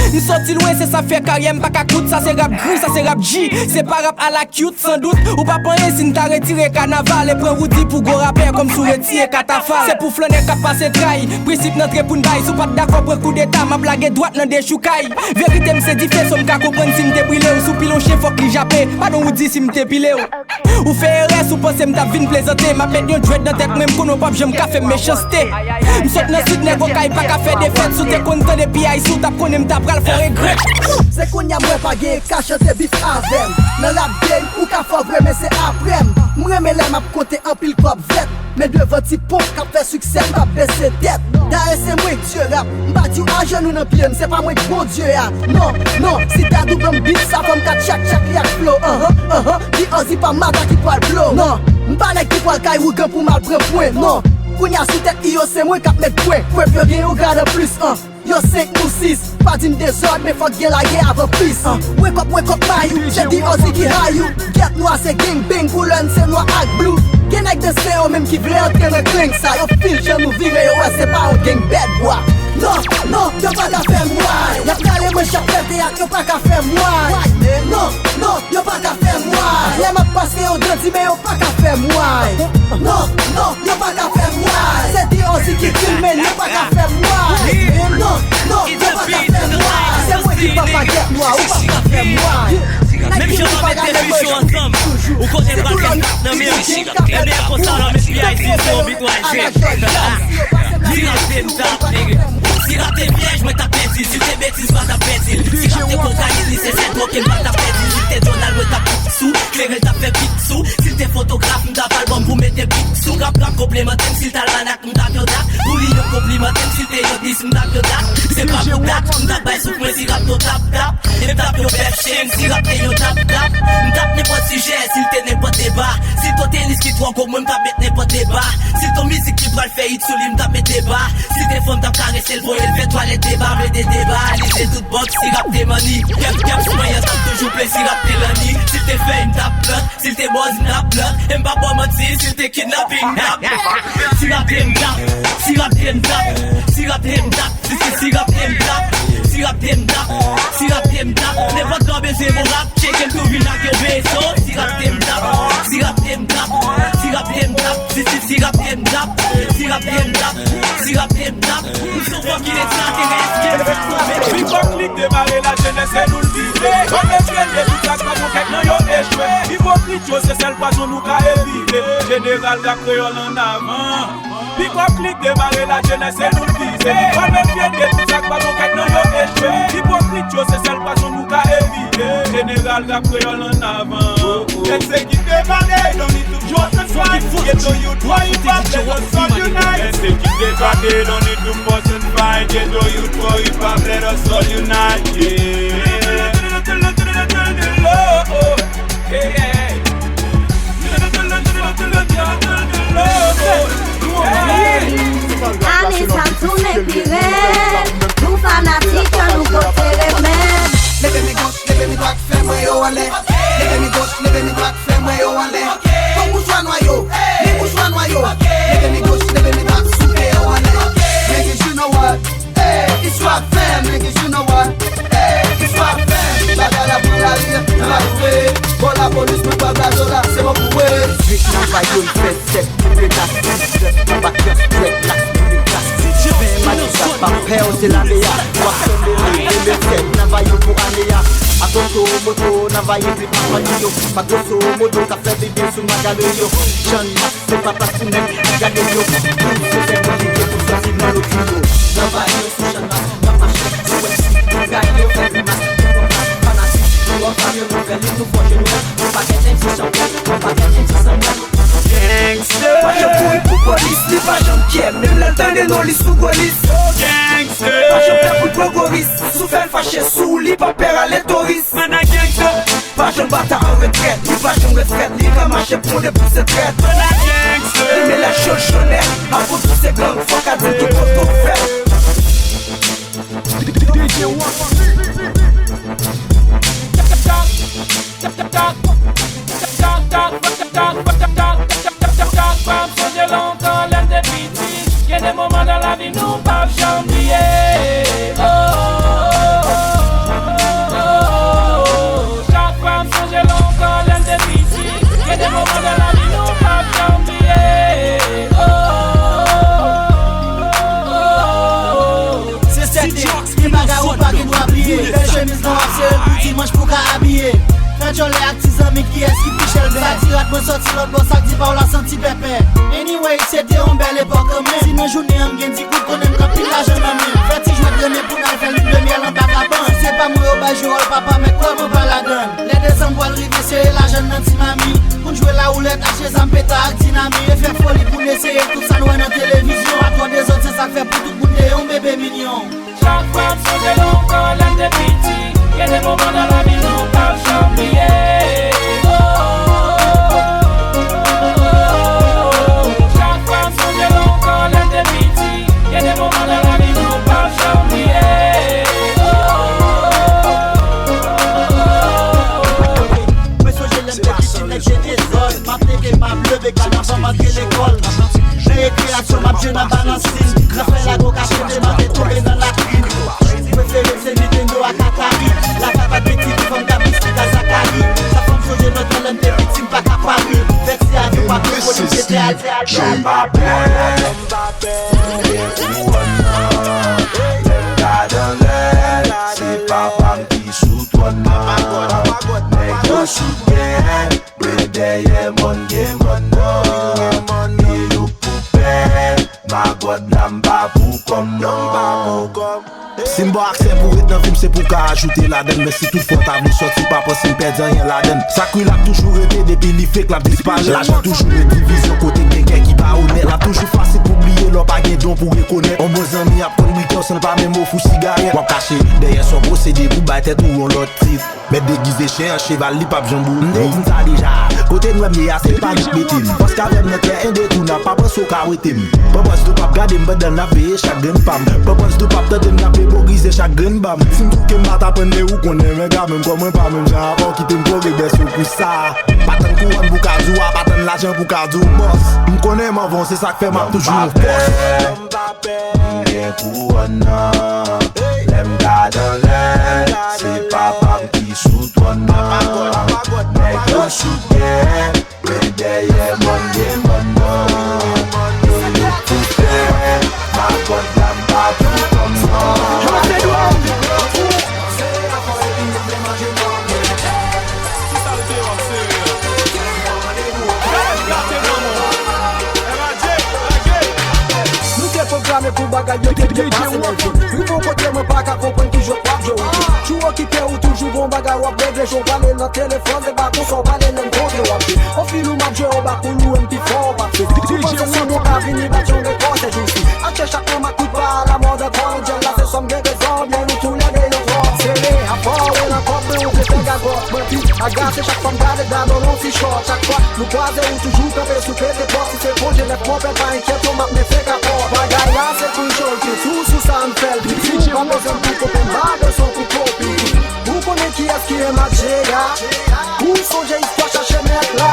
M soti lwen, se sa fè karyè m pa ka kout. Sa se rap gri, sa se rap G. Se pa rap ala cute, san dout. Ou p ap anyen si n ta retire kanaval e pran Roody pou gwo rapè, kòmsi w retire katafal. Se pou flannè k ap pase tray. Prensip n antre pou n bay. Si w pa t dakò, pran koudeta, m ap lage dwat nan dechoukay. Verite m se dife, so m ka konprann si m te brile w. Si w pile yon chen, fòk li jape. Padon, Roody, si m te pile w. Ou fè erè si w panse m t ap vin plezante. M ap met yon dread nan tèt mwen, m konnen w p ap janm ka fè m mechanste. M sot nan sid, nèg Okay pa ka fè defèt. Si w te konn tande P I C, w t ap konnen m ta pral fè w regrèt. Se kounye a m wè pa gen ka chante bif avè m. Nan rap game, ou ka fò vre, men se apre m. M renmen lè m ap konte anpil kòb vèt. Men devan ti ponp k ap fè siksè, m p ap bese tèt. Dayè se mwen k dye rap. M pa di w ajenou nan pye m, se pa mwen k Bondye a. Non, non, si Dadou ban m beat sa, fò m ka tchak tchak li ak flow. Anhan, anhan, di Ozzy pa mata ki pral blow. Non, m pa nèg ki pral kay ougan pou m al pran pwen. Non, kounye a sou tèt I O se mwen k ap met pwen. Pwen yo gen yon grad anplis, an. Yo senk nou sis, pa di m dezòd, men fòk gen lagè avan plis. Wake up, wake up, Mayou, se D O Z ki high you. Gèt nwa se gang bang, koulè n se nwa ak blue. Gen nèg nan se yo menm ki vle antre nan gang sa. Yo feel jan nou vire, yo wè se pa yon gang bèt bwa. Non, non, yo pa ka fè m why. Y ap rale manch, y ap fè teyat, yo pa ka fè m why. Non, non, yo pa ka fè m why. Lè m ap pase yo grandi, men yo pa ka fè m why. Non, non, yo pa ka fè m why. Se D O Z ki kill, men yo pa ka fè m why. Non, non, yo pa ka fè m why. Se mwen ki papa gèt nwa, ou pa ka fè m why. Menm jan w ap met de ficho ansanm, ou konnen l pral fè tap nan men w. Menm lè konsa, w ap met P I C sou yon bit w al jwe. Si rap te m tap, nigga. Si rap te pyèj, mwen t ap pèdi. Si te betiz, m pa t ap pèdi l. Si rap te kokayin, li se sèl koken, m pa t ap pèdi l. Si te Donald, mwen t ap pik sou. Klere l t ap fè pik sou. Si l te fotograf, m t ap albòm pou mete pik sou. Rap, rap konplimante m, si l t almanak, m t ap yon dat. Pou li, yo konplimante m, si l te yon dis, m t ap yon dat. Se pa pou dat, m t ap bay souf mwen, si rap to tap tap. E m t ap yon bèf chen, si rap te yon tap tap. M t ap nenpòt sijè, si l te nenpòt deba. Si to tenis ki twò gwo, mwen m t ap met nenpòt deba. Si to mizik ki pral fè hit sou li, m t ap met deba. Si te fanm t ap karese l, voye l fè twalèt deba, plede deba, li se tout bòks, si rap te manni. Kèp, kèp, sou mwen, yo t ap toujou plen, si rap te lanni. Si te fèy, m t ap plant, si l te bòz, m t ap plant. E m p ap ba w manti, si l te kidnaping, m t ap. Si rap te m t ap, si rap te m t ap, si rap te m t ap, si, si, si rap te m t ap, si rap te m t ap, si rap te m t ap. Nenpòt lè w bezwen bon rap, tcheke m tou vin ak yon beso. Si rap te m t ap, si rap te m t ap, si rap te m t ap, si, si, si rap te m t ap, si rap te m t ap, si rap te m t ap. M sou fòk ki ekstraterès, ki ekstraterès. Hip-hop klik demare, lajenès se nou l vize. Fò n retire tout sa k pa bon kèk nan yo echwe. Ipokrit yo, se sèl pwazon nou ka evite. Jeneral rap kreyòl ann avan. Hip-hop klik demare, lajenès se nou l vize. Fò n retire tout sa k pa bon kèk nan yo echwe. Ipokrit yo, se sèl pwazon nou ka evite. Jeneral rap kreyòl ann avan. Execute the body, don't need to force and fight. Ghetto youth for hip hop, let us all unite. Execute the body, don't need to force and fight. Ghetto youth for hip hop, let us all unite. Yeah. Yeah, yeah. Ane sa tounen pi rèd. Nou fanatik, an nou pote remèd. Leve men goch, leve men dwat, fè mwen yo anlè. Leve men goch, leve men dwat, fè mwen yo anlè. Pran mouchwa nwa yo, men mouchwa nwa yo. Leve men goch, leve men dwat, souke yo anlè. Niggas, you know what? Hey, it's rap fam, niggas, you know what? Hey, it's rap fam. Bagay la pran lari, nan lari vre. Bò lapolis, mwen pa blazo la, se mò pou wè. Street nan vay yo, l fè sèt. Koupe tas, nan pa kès, dwèt, laks, boule glas. Ven matisal, pa pè w, se lame a. W ap tonbe, tonbe sèt, nan vay yo pou ane a. Akoto, moto, nan vay yo, pli pa vann yo. Pa groso, modo, k ap fè bebe sou magalon yo. Jan mas, se pa plas pou nèg, gade yo. Pou se fè manje, pou sòti nan lotri yo. Nan vay yo, sou chanmas, nan machin, sou wèsi. Gade yo fè grimas, fanatik, nou anflame, nou fè lit, nou fòje, nou rèv. Nou pa gen M C chanpyon, nou pa gen M C sanmèl. Gangsta. Pa janm kouri pou polis, li pa janm kyè. Menm lè l tande non, li sou gwo lis. Gangsta. Pa janm pè pou l pran gwo ris. Si w fè l fache sou ou, li pa pè rale touris. Mana gangsta. Pa janm bata an retrèt, li pa janm ret frèt. Li ka mache pou de pou se trèt. Mana gangsta. Li men lè cho l cho nèt. Avan tou se gang, fòk a di ki kote w fèt. D J One. Chòlè ak ti zanmi, kiyès ki pi chèlbè? Sa di rad mwen sòti lòt bò, sa di pa w la santi pèpè. Anyway, se te yon bèl epòk kanmenm. Si nan jounen an m gen di goud, konnen m gen anpil lajan nan men m. Fè ti jwèt renmen pou n al fè lin de myèl anba kabann. Si se pa mwen yo bay jwe wòl papa, mèt kwè mwen pa ladann. Lè dezanm pral rive, sere lajan n nan ti mami. Pou n jwe lawoulèt, achte zam, peta ak dinamit. E fè foli pou n eseye tout sa n wè nan televizyon. Akò dezòd, se sa k fè pou tout moun te yon bebe minyon. Chak fwa m sonje nou ankò lè m te piti, gen de moman nan lavi nou pa p janm bliye. Oh, oh, oh, oh, oh. Chak fwa m sonje nou ankò lè m te piti, gen de moman nan lavi nou pa p janm bliye. Oh, oh, oh, oh, oh, oh. Mwen sonje lè m te piti, nèg te dezòd. M ap leve, m ap leve, gade anvan m antre lekòl. Nan rekreasyon, m ap jwe nan balansin. Nan fè lago ka chanje, m antre tonbe nan latrin. Jwèt prefere m se Nintendo ak Atari. Lakay pa t piti, fanm ka biskit ak Zakari. Sa fè m sonje lòt tan lè m te piti, m pa ka pari. Vèt se avyon, pa t gen polis, se te atè, atè. Jan m pa pè, m gen kouwòn nan. Lè m gade anlè, se papa m ki sou twòn nan. Nèg yo sou byen, men dèyè mòn gen mòn nan. E yo pou pè, magòt la m pa pou kòm non. Si m ba w aksè pou ret nan vi m, se pou w ka ajoute ladann. Men si toutfwa w ta vle sòti, pa panse m pèdi anyen ladann. Sakri l ap toujou rete, depi li fake l ap disparèt. Lajan toujou ret divizyon kote gen kè ki pa onèt. L ap toujou fasil pou bliye lè w pa gen don pou rekonèt. On bon zanmi ap konn brike w san l pa menm ofri w sigarèt. W ap kache dèyè sa w posede pou bay tèt ou yon lòt tit. Mèt degize chen an, cheval li p ap janm bout. M te di m sa deja. Kote n wè m ye a, se pa nou k mete m. Paske avè m nan kè endetounan, pa panse w ka wete m. Panpans nou p ap gade m pandan n ap veye chak grenn pa m. Panpans nou p ap tande m k ap memorize chak grenn ba m. Si m di w ke m pa t aprann men ou konnen men ka menm kò mwen pa menm jan avè w, kite m kore bèso pou sa. Pa tann kouwòn pou ka di w wa, pa tann lajan pou ka di w bòs. M konnen m anvan w, se sa k fè m ap toujou yon bòs. M gen kouwòn nan. Lè m gade anlè, se papa m ki sou twòn nan. Nèg yo sou byen, men dèyè mòn gen mòn nan. E yo pou fè, magòt la m pa pou kòm nan. Nou te pwograme pou bagay yo te byen pase, men rive yon kote mwen pa ka konprann ki jan w ap jwe ou. Tjou okipe ou toujou gon bagay w ap regle, jan w pale nan telefòn, se pa konsa w pale lè m kontre w ap jwe. On fil ou m ap jwe, on bakoul ou, m pi fò w ap fè. Ou panse se mwen ka vini bat yon rekò sèjousi. Achte chak mwen makout pa alamòd ankò, nan djèl la se sòm gen rezon, byen nou toulède yo twò sere. Afò ou nan kòb mwen, ou vle fè gagòt, mwen pi agase chak fwa m gade gade w yon ti chòt. Chak fwa nou kwaze, ou toujou kanpe sou pete pòt. Si se pwojè lèf mwen pè, pa enkyete w, m ap met fè kapòt. Bagay la se pou jòl tou, sou sa m fè l piti. Pa bezwen m pou kope, m pa bezwen pou kopi. Ou konnen kiyès ki en match G A. Ou sonje istwa chache mèt la.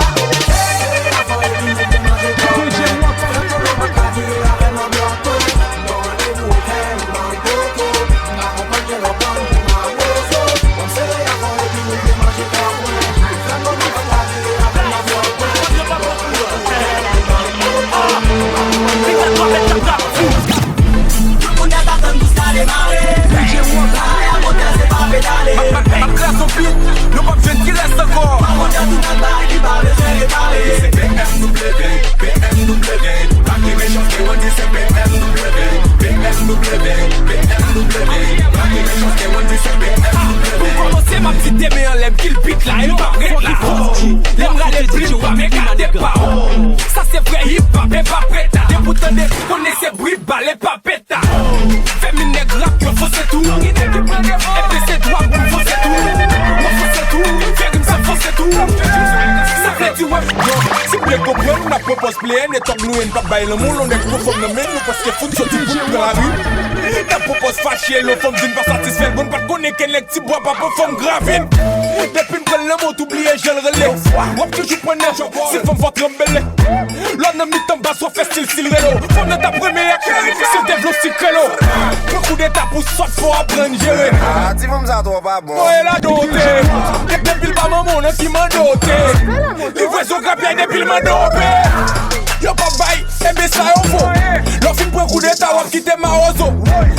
Ap kraze yon bit, nou p ap jwenn ki rès ankò. Se B M W, B M W, pa gen mechanste, mwen di se B M W, B M W, B M W, pa gen mechanste, mwen di se B M W. Pou kòmanse, m ap di te men anlè m, kill bit la, e nou p ap ret la. Lè m rale bri, pa men gade pa w. Sa se vrè hip hop, e pa peta. Depi w tande, konnen se bri bal, e pa peta. Fèmin nèg rap yo fonse tou. Epi se dwa pou fonse tou. Mwen fonse tou. Fè rim sa fonse tou. Sa vle di wè. Yo, si w vle konprann, n ap pran pòz player, netòk nou ye, n p ap bay lanmou, lè w nèg pran fanm nan men nou, paske fout soti pou n pran lari. N ap pran pòz fache, lè yon fanm di n pa satisfè l, bon, n pa t konnen ke nèg ti bwa pa pran fanm gravin. Depi n pran l nan men w, t oubliye jan l rele. W ap toujou pran nan, se fanm fò tranbele. Lò nan mitan bas w ap fè stil stil relo. Fanm nan t ap renmen ak si l te vle w sik relo. Pran koudeta pou sòt fò aprann jere. Ah, ti fanm sa twò pa bon. Mwen e ladan w te. Depi l pa manman w nan ki mande w te. Livrezon grapyay depi l mande w pe. Yo p ap bay, enben sa yo fo. Lè w fin pran koudeta w ap kite mawozo.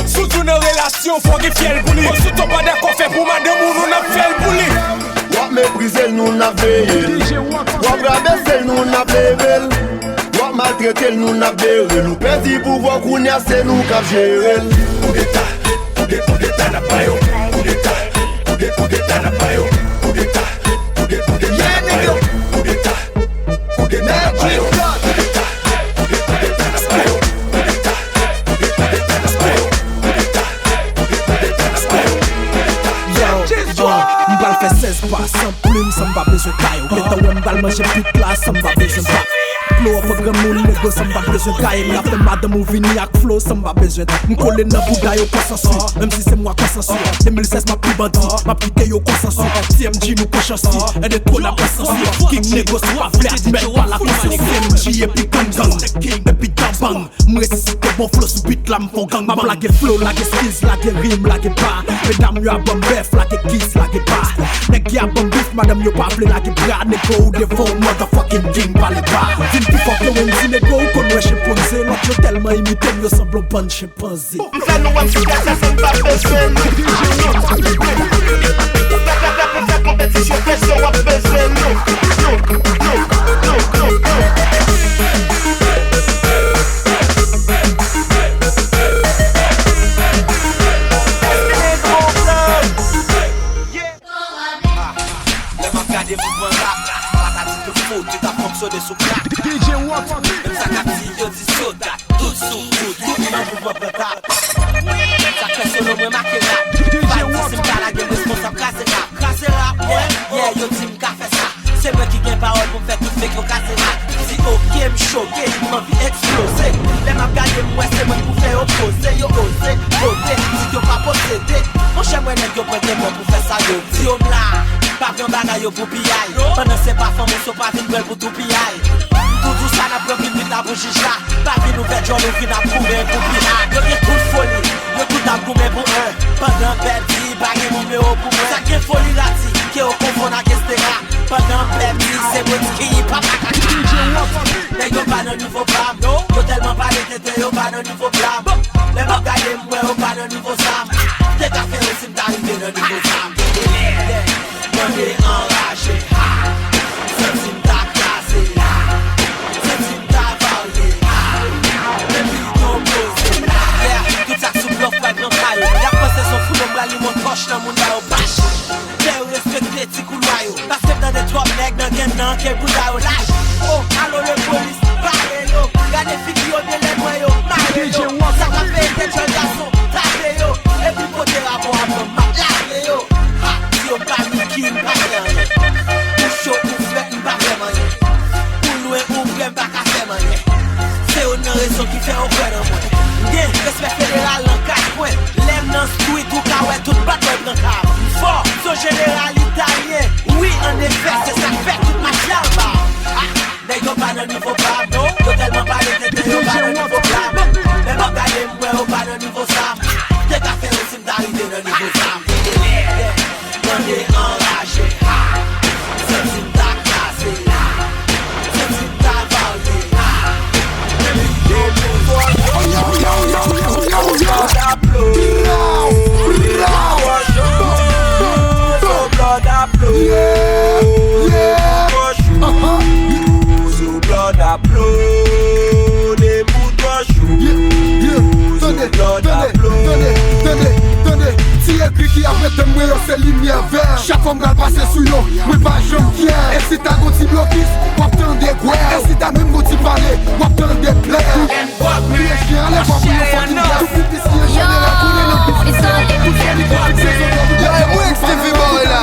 Si w di w nan relasyon fò gen fyèl pou li. Bon, si w pa dakò fè pou madanm ou nou n ap fè l pou li. W ap meprize l, nou n ap veye l. W ap rabese l, nou n ap leve l. W ap maltrete l, nou n ap bere l. Ou pèdi pouvwa, kounye a se nou k ap jere l. Koudeta, koudeta, koudeta n ap ba yo. Koudeta, koudeta, koudeta n ap ba yo. Koudeta, koudeta, koudeta n ap ba yo. Koudeta, koudeta n ap ba yo. Koudeta, koudeta, koudeta n ap ba yo. Koudeta, koudeta, koudeta n ap ba yo. Koudeta, koudeta, koudeta n ap ba yo. Koudeta. Yo, uh, m pral fè sèz pa, san plim, san m pa bezwen kayo. Gentan wè m pral manje pit la, san m pa bezwen pa. Flow an pran granmoun, nego, san m pa bezwen kaye. M ka fè madanm ou vini ak flow, san m pa bezwen. M kole nan bouda yo konsansi, menm si se mwa konsansi. De mil sèz m ap pi bandi, m ap kite yo konsansi. T M G nou konsansi, en de twò n ap konsansi. King nego si w pa vle admèt, pa la konsansi. M G epi gang gang, epi gang bang. M resisite bon flow sou beat la, m fon gang bang. M ap lage flow, lage skills, lage rim, lage ba. Medam yo ap ban m bèf, lage kiss, lage ba. Nèg ki ap ban m beef, madanm yo pa vle lage bra. Nego ou devan yon motherfucking king, pale ba. Vin pi fò ke Wendy, nego ou konn wè chenpanze. Lòt yo tèlman imite m, yo sanble yon bann chenpanze. M fè nou wè m sou tè sa, sa n pa bezwen nou. Ou fè, fè, fè, pou fè konpetisyon, fè sa w ap bezwen nou. Nou, nou, nou, nou, nou. Lè m ap gade mouvman rap la, patati tout fout, tout ap fonksyone sou crack. D J Watson. Menm sa k ap di yo di soda, tout sou tout, tout nan mouvman pran tap. Sa k fè solo mwen make rap. D J Watson. Fati si m ka lage m responsab kraze rap. Kraze rap mwen, yeah, yo di m ka fè sa. Se mwen ki gen pawòl pou m fè tout fake yo kraze rap. Si oke m choke, m anvi eksploze. Lè m ap gade m wè se mwen pou fè yo poze, yo oze, vote, di yo pa posede. Monchè mwen nèg yo pran gen mwen pou fè sa yo di yo m la. Pa pran bagay yo pou piyay. Pandan se pa fanm ou so pa vin pran l pou tou piyay. M tou di w sa n ap pran vin vit la pou jij la. Pa vin ouvè djòl ou vin ap kouri pou piyay. Yo gen tout foli, yo tout ap goumen pou en. Pandan pèdi, pa gen nimewo pou mwen. Sa gen foli rati, ke yo konfonn ak estera. Pandan pèdi, se mwen ki papa kaka. Nèg yo pa nan nivo pa m. Yo tèlman pale tenten, yo pa nan nivo pa m. Lè m ap gade m wè yo pa nan nivo sa m. Te ka fè yo si m ta rive nan nivo sa m. Mande anraje, ha. Santi m ta kraze, ha. Santi m ta varye, ha. Depi yon poze, ha. Yeah, tout sa k sou blòf pa gran kayo. Y ap panse se yon foulon m pral limon pòch nan moun sa yo pach. Fè yo respekte ti koulwa yo. Paske m tande twòp nèg nan game nan ke bouda yo lach. Oh, alo lepolis, bare yo. Gade figi yo byen lè m wè yo mare yo. Sa k ap peye tèt jèn gason, tape yo. Epi pote rapò a ban m, m ap lave yo. Ha, si yo pa Mickey, m pa fè anyen. Ou cho, ou frèt, m pa fè m anyen. Ou lwen, ou pre, m pa ka fè m anyen. Se youn nan rezon ki fè yo kwè nan mwen. M gen respè federal nan kat kwen. Lè m nan street, ou ka wè tout bad boy pran ka m. M fò, se yon jeneral italyen. Wi, annefè, se sa k fè tout mache anba. Ha! Nèg yo pa nan nivo pa m, non. Yo tèlman pale tenten, yo pa nan nivo pa m. Lè m ap gade, m wè yo pa nan nivo sa m. Te ka fè yo si m ta rive nan nivo sa m. Mande anraje, ha. Santi m ta kraze, ha. Santi m ta varye, ha. Depi yo pou fò yo. Yo, yo, yo, yo, yo, yo. Blood ap blow. Yeah, yeah. Uh-huh. Sou blood ap blow. De bout an chou. Yeah, yeah. Tande, tande, tande, tande, tande. Ti egri ki ap mete mwen yo se limyè vè. Chak fwa m pral pase sou yo, mwen pa janm fyè. E si ta gon ti blokis, w ap tande gwè. E si ta menm gon ti pale, w ap tande plè. Touye chyen anlè kò pou yon fòtin gè. Tout pipisi an jeneral konnen nan pis. Yo, e mwen Stevie Boy la.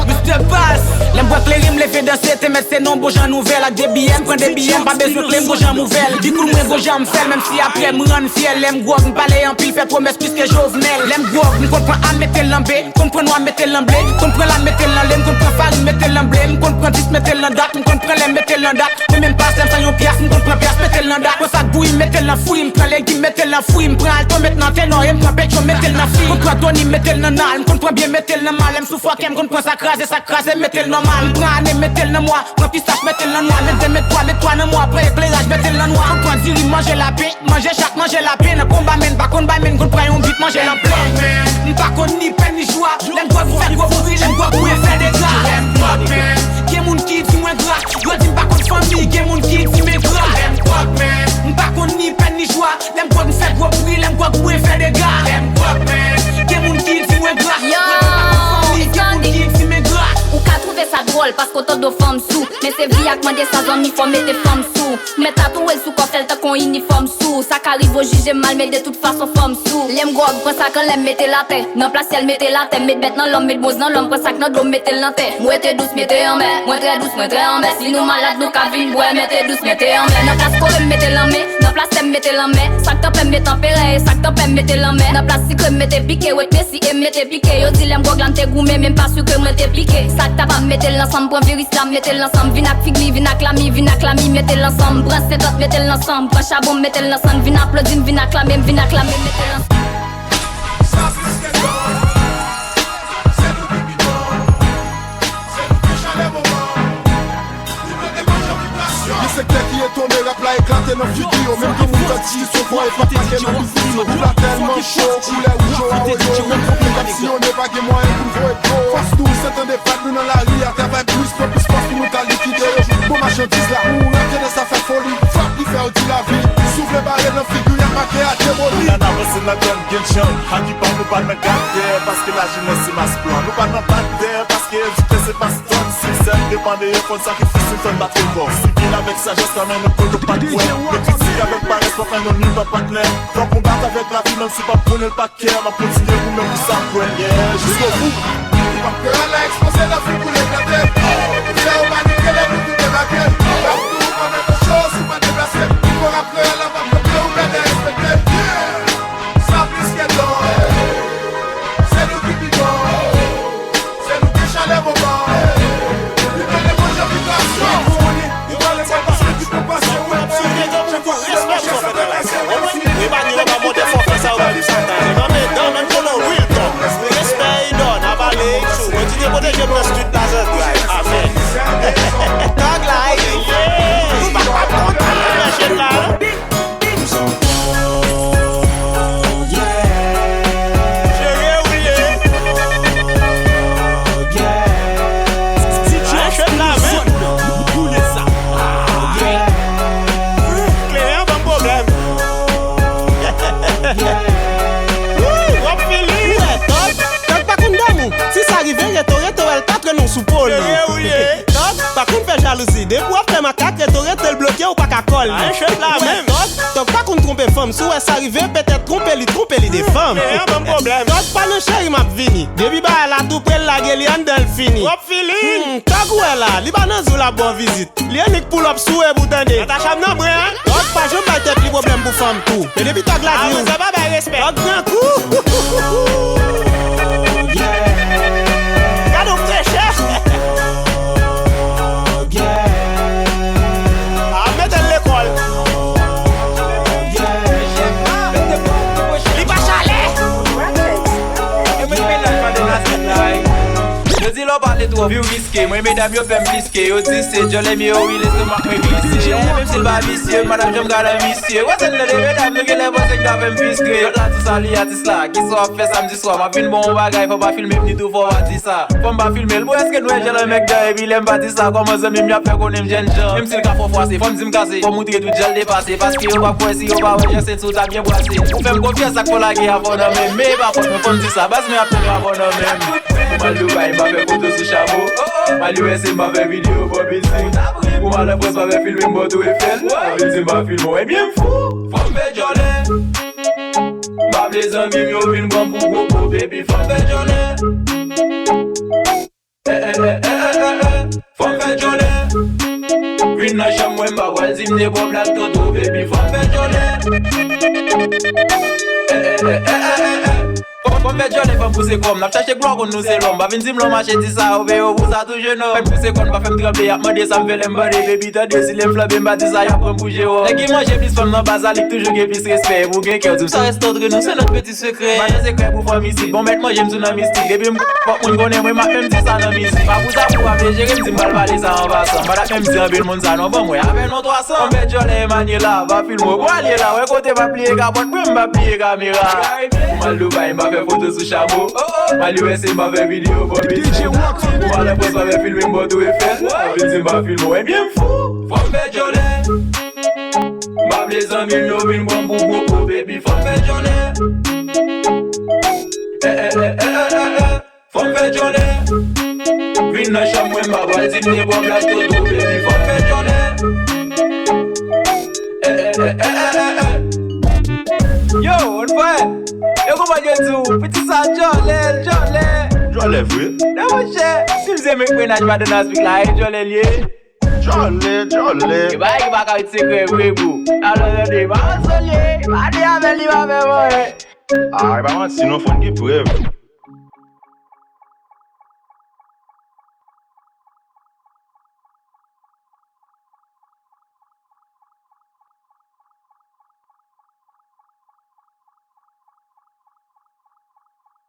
Mister Bass. Lè m bwè kleren, m leve danse, te mèt se non bon jan nouvèl ak de biyè, m pran de biyè, m pa bezwen kle, m bon jan nouvèl. Di kou mwen bon jan m fè l, menm si apre m rann fyè. Lè m gwòg, m pale anpil, fè pwomès plis ke Jovenel. Lè m gwòg, m konn pran A, mete l nan B, m konn pran nwa, mete l nan ble, m konn pran la, mete l nan le, m konn pran farin, mete l nan ble, m konn pran dis, mete l nan dat, m konn pran lè, mete l nan dat. Mwen menm pa sèm san yon pyès, m konn pran pyès, mete l nan dat. Pran sa k bouyi, mete l nan fri, m pran legim, mete l nan fri, m pran alto, met nan tenò, e m pran petro, mete l nan fi. M konn pran Tony, mete l nan nal, m konn pran byen, mete l nan mal, m sou fòkè, m konn pran sa kraze, sa kraze, mete l nòmal. M pran ane, mete l nan mwa, pran pistach, mete l nan nwa, met de, met twa, met twa nan mwa, pran ekleraj, mete l nan nwa. M konn pran diri, manje lapen, manje chat, manje lapen, nan konba, men pa konn bay, men konn pran yon bit, manje l an plen. M pa konn ni pè ni jwa, lè m gwòg fè gwo bri, lè m gwòg bouye fè dega. Paske w tande fanm sou. Men se vi a k mande sa, zanmi, fò mete fanm sou. Mèt la tou wè l sou kò, fè l tankou yon inifòm sou. Sa ka rive w jije m mal, men de tout fason fanm sou. Lè m gwòg, pran sa k anlè m, mete l atè. Nan plas syèl, mete l atè. Met bèt nan lòm, met bwonz nan lòm. Pran sa k nan dlo m, mete l nan tè. M rete dous, mete anmè. Mwen trè dous, mwen trè anmè. Si nou malad, nou ka vin bwè, mete dous, mete anmè. Nan plas kore m, mete l anmè. Nan plas tè m, mete l anmè. Sa k tanpè m, mete anperè. E sa k tanpè m, mete l anmè. Nan plas sikre m, mete pike. Wè k mesi e m mete pike. Yo di lè m gwòg la, m te goumen, men m pa si ke mwen te pike. Sa k ta pa m, mete l nan san m. Pran viris la, m mete l nan san m. Vin ak figi, vin ak lami, vin ak lami, mete l nan san m. Pran sentòt, mete l nan san m. Pran chabon, m mete l nan san m. Vin aplodi m, vin aklame m, vin aklame m, mete l nan san m. Sa plis ke dòl, se nou ki pi bon. Se nou ki chalè moman. Li mande manje vibration. Gen sektè ki etone, rap la eklate nan figi yo. Menm gen moun k ap di se vwa e pa pake nan bizi yo. Boul la tèlman cho, koulè wouj yo a oyo. Menm konpè k ap siyone, pa gen mwayen pou n voye dlo. Fòs nou, se tande vag nou nan lari a, travay plis, pran plis fòs pou nou ka likide yo. Bon machandiz la, ou rap, tande sa fè foli. Frap li fè yo di lavi. Si w vle bare nan figi w, y ap make a demoli. N a avanse nan grann gen djanm. Aki pa nou pa nan gad dèyè, paske lajenès se mas blan. Nou pa nan bat dèyè, paske edike se pas tann. Siksè depann de efò n sakrifis, nou fè n bat rekò. Sivil avèk sajès, la men nou kote w pa t kwè. Men kritik avèk parès pa fè nou ni pa patnè. Fòk nou bat avèk lavi, menm si pa konnen l pa kè. M ap kontinye goumen pou sa m kwè, yeah, jiskobou. Pap kè a la ekspoze nan figi w eklate. Fè yo panike lè nou vin debake. Rap nou pa mete cho, si w pa deplase. Pou rap kreyòl la p ap kanpe, ou pèdi respekte. Yeah! Sa plis ke dòl. Se nou ki pi bon. Se nou ki chalè moman. Li mande manje vibration. Yo pale pa pase, ki pou pase, ou ap sove yo. Chak fwa respè pou sa fè travay sa. Ou pa gen yo pa monte fòfè sa, ou pa viv satan. Se nan medan, menm konnen Wilton. Respè, Idò, n ap ale, sou. Kontinye pwoteje m nan street la, zantray. Amèn. Tag la, yeah. Ou pa kontan, mèche la. Jere ou ye. Achte la men. Kleren ban m pwoblèm. Wouy, w ap fini. Tòg, Tòg pa konn damou. Si sa rive, reto, reto, èl pa trennen w sou po li. Jere ou ye. Tòg pa konn fè jalouzi. Depi w ap fè makak, reto, reto, l bloke, ou pa ka kòl li. Achte la men. Tòg, Tòg pa konn twonpe fanm. Si w wè sa rive, petèt twonpe li, twonpe li de fanm. Kleren ban m pwoblèm. Tòg pa nan cheri m ap vini. Depi bagay la tou pre, l lage li anndan, l fini. Tòg ou wè la, li pa nan zo l ap ba w vizit. Li annik pull up sou e pou tande. Natacha m nan mwen, en. Tòg pa janm bay tèt li pwoblèm pou fanm tou. Men depi Tòg la di w. Tòg pran kou. Gade w freche. A, mete l lekòl. Li pa chalè. Yo di lè w pale twòp, yo riske. Mwen, medam yo fè m plis ke. Yo di se djòlè m ye, wi, lestomak mwen glise. Eh, menm si l pa visye, madanm janm gade misye. Wè, se n nan de medam, nou genlè panse k ta fè m fiske. Lòt la di sa, li atis la. Kisa w ap fè samdi swa? M ap vin ba w yon bagay, fò w pa filme m, ni tou fò w pa di sa. Fò m pa filme l, bon, èske nou wè jan lanmèk dan? Epi lè m pa di sa, kòman zanmi m y ap fè konnen m jènjan? Menm si l ka fò fwase, fò m di m kase, fò m moutre tout jan l depase. Paske yo p ap kwè si yo pa wè jan senti w ta byen bwase. Ou fè m konfyans, sa k fè w lage avè w nan men m. Men e pa fòt mwen, fò m di sa, baz mwen ap tande avè w nan men m. Ou m al Dubai, m pa fè foto sou chamo. M al U S A, m pa fè videyo bò bizi. Ou m al an Frans, m pa fè filme m bò Tou Efèl. Ou vin di m pa filme w, ebyen m fou. Fò m fè djòlè. M pa vle zanmi m yo vin pran m pou gwo po, baby, fò m fè djòlè. Eh, eh, eh, eh, eh, eh, eh. Fò m fè djòlè. Vin nan chanm mwen, m pa pral di m te pran blak toto, baby, fò m fè djòlè. Eh, eh, eh, eh, eh, eh, eh. Fò, fò m fè djòlè, fò m pouse kò m. N ap chache glwa konn nou se lòm. Pa vin di m lè w mache di sa, yo peye w pou sa tou, jenòm. Fè m pouse kò m, pa fè m tranble, y ap mande sa m vle lè m bande, baby, tande si lè m flanbe, m pa di sa, y ap pran m pou Jewòm. Nèg ki manje plis fanm nan baz la, li k toujou gen plis respè. Epi w gen kè w di m sa reste entre nous, c'est notre petit sekrè. Pa nan sekrè pou fanm isit. Bon, mèt manje m sou nan mistik. Depi m pòt moun konnen mwen, m ap menm di sa nan mizik. Pa pou sa pou pa vle jere m, di m pa al pale sa an pasan. M pa t ap menm di anpil moun sa non, ban mwen apèn yon twa san. Fò m fè djòlè, Emmanuela, pa filme w. Bon, al ye la, wè kote m ap pliye kapòt mwen, m pa ap pliye kamera. Ou m al Dubai, m pa fè foto sou chamo. M al U S A, m pa fè videyo bò bizi. Ou m al an Frans, m pa fè filme m bò Tou Efèl. Ou vin di m pa filme w, ebyen m fou. Fò m fè djòlè. M pa vle zanmi m yo vin pran m pou gwo po, baby, fò m fè djòlè. Eh, eh, eh, eh, eh, eh, eh. Fò m fè djòlè. Vin nan chanm mwen, m pa pral di m te pran plaj, tonton, baby, fò m fè jòlè. Eh, eh, eh, eh, eh, eh, eh. Yo, on fè. Yo, kòman yo di w? Piti sa, jòlè, jòlè. Jòlè vre. Non, monchè, si m se menaj madanm nan spik la, e jòlè l ye. Jòlè, jòlè. E ba, e ba ka wè sekrè vre, bro. Alò, tande, pa ansanm ye. Pa de avè li, pa fè mwen. Ah, e pa manti, non, fò n gen prèv.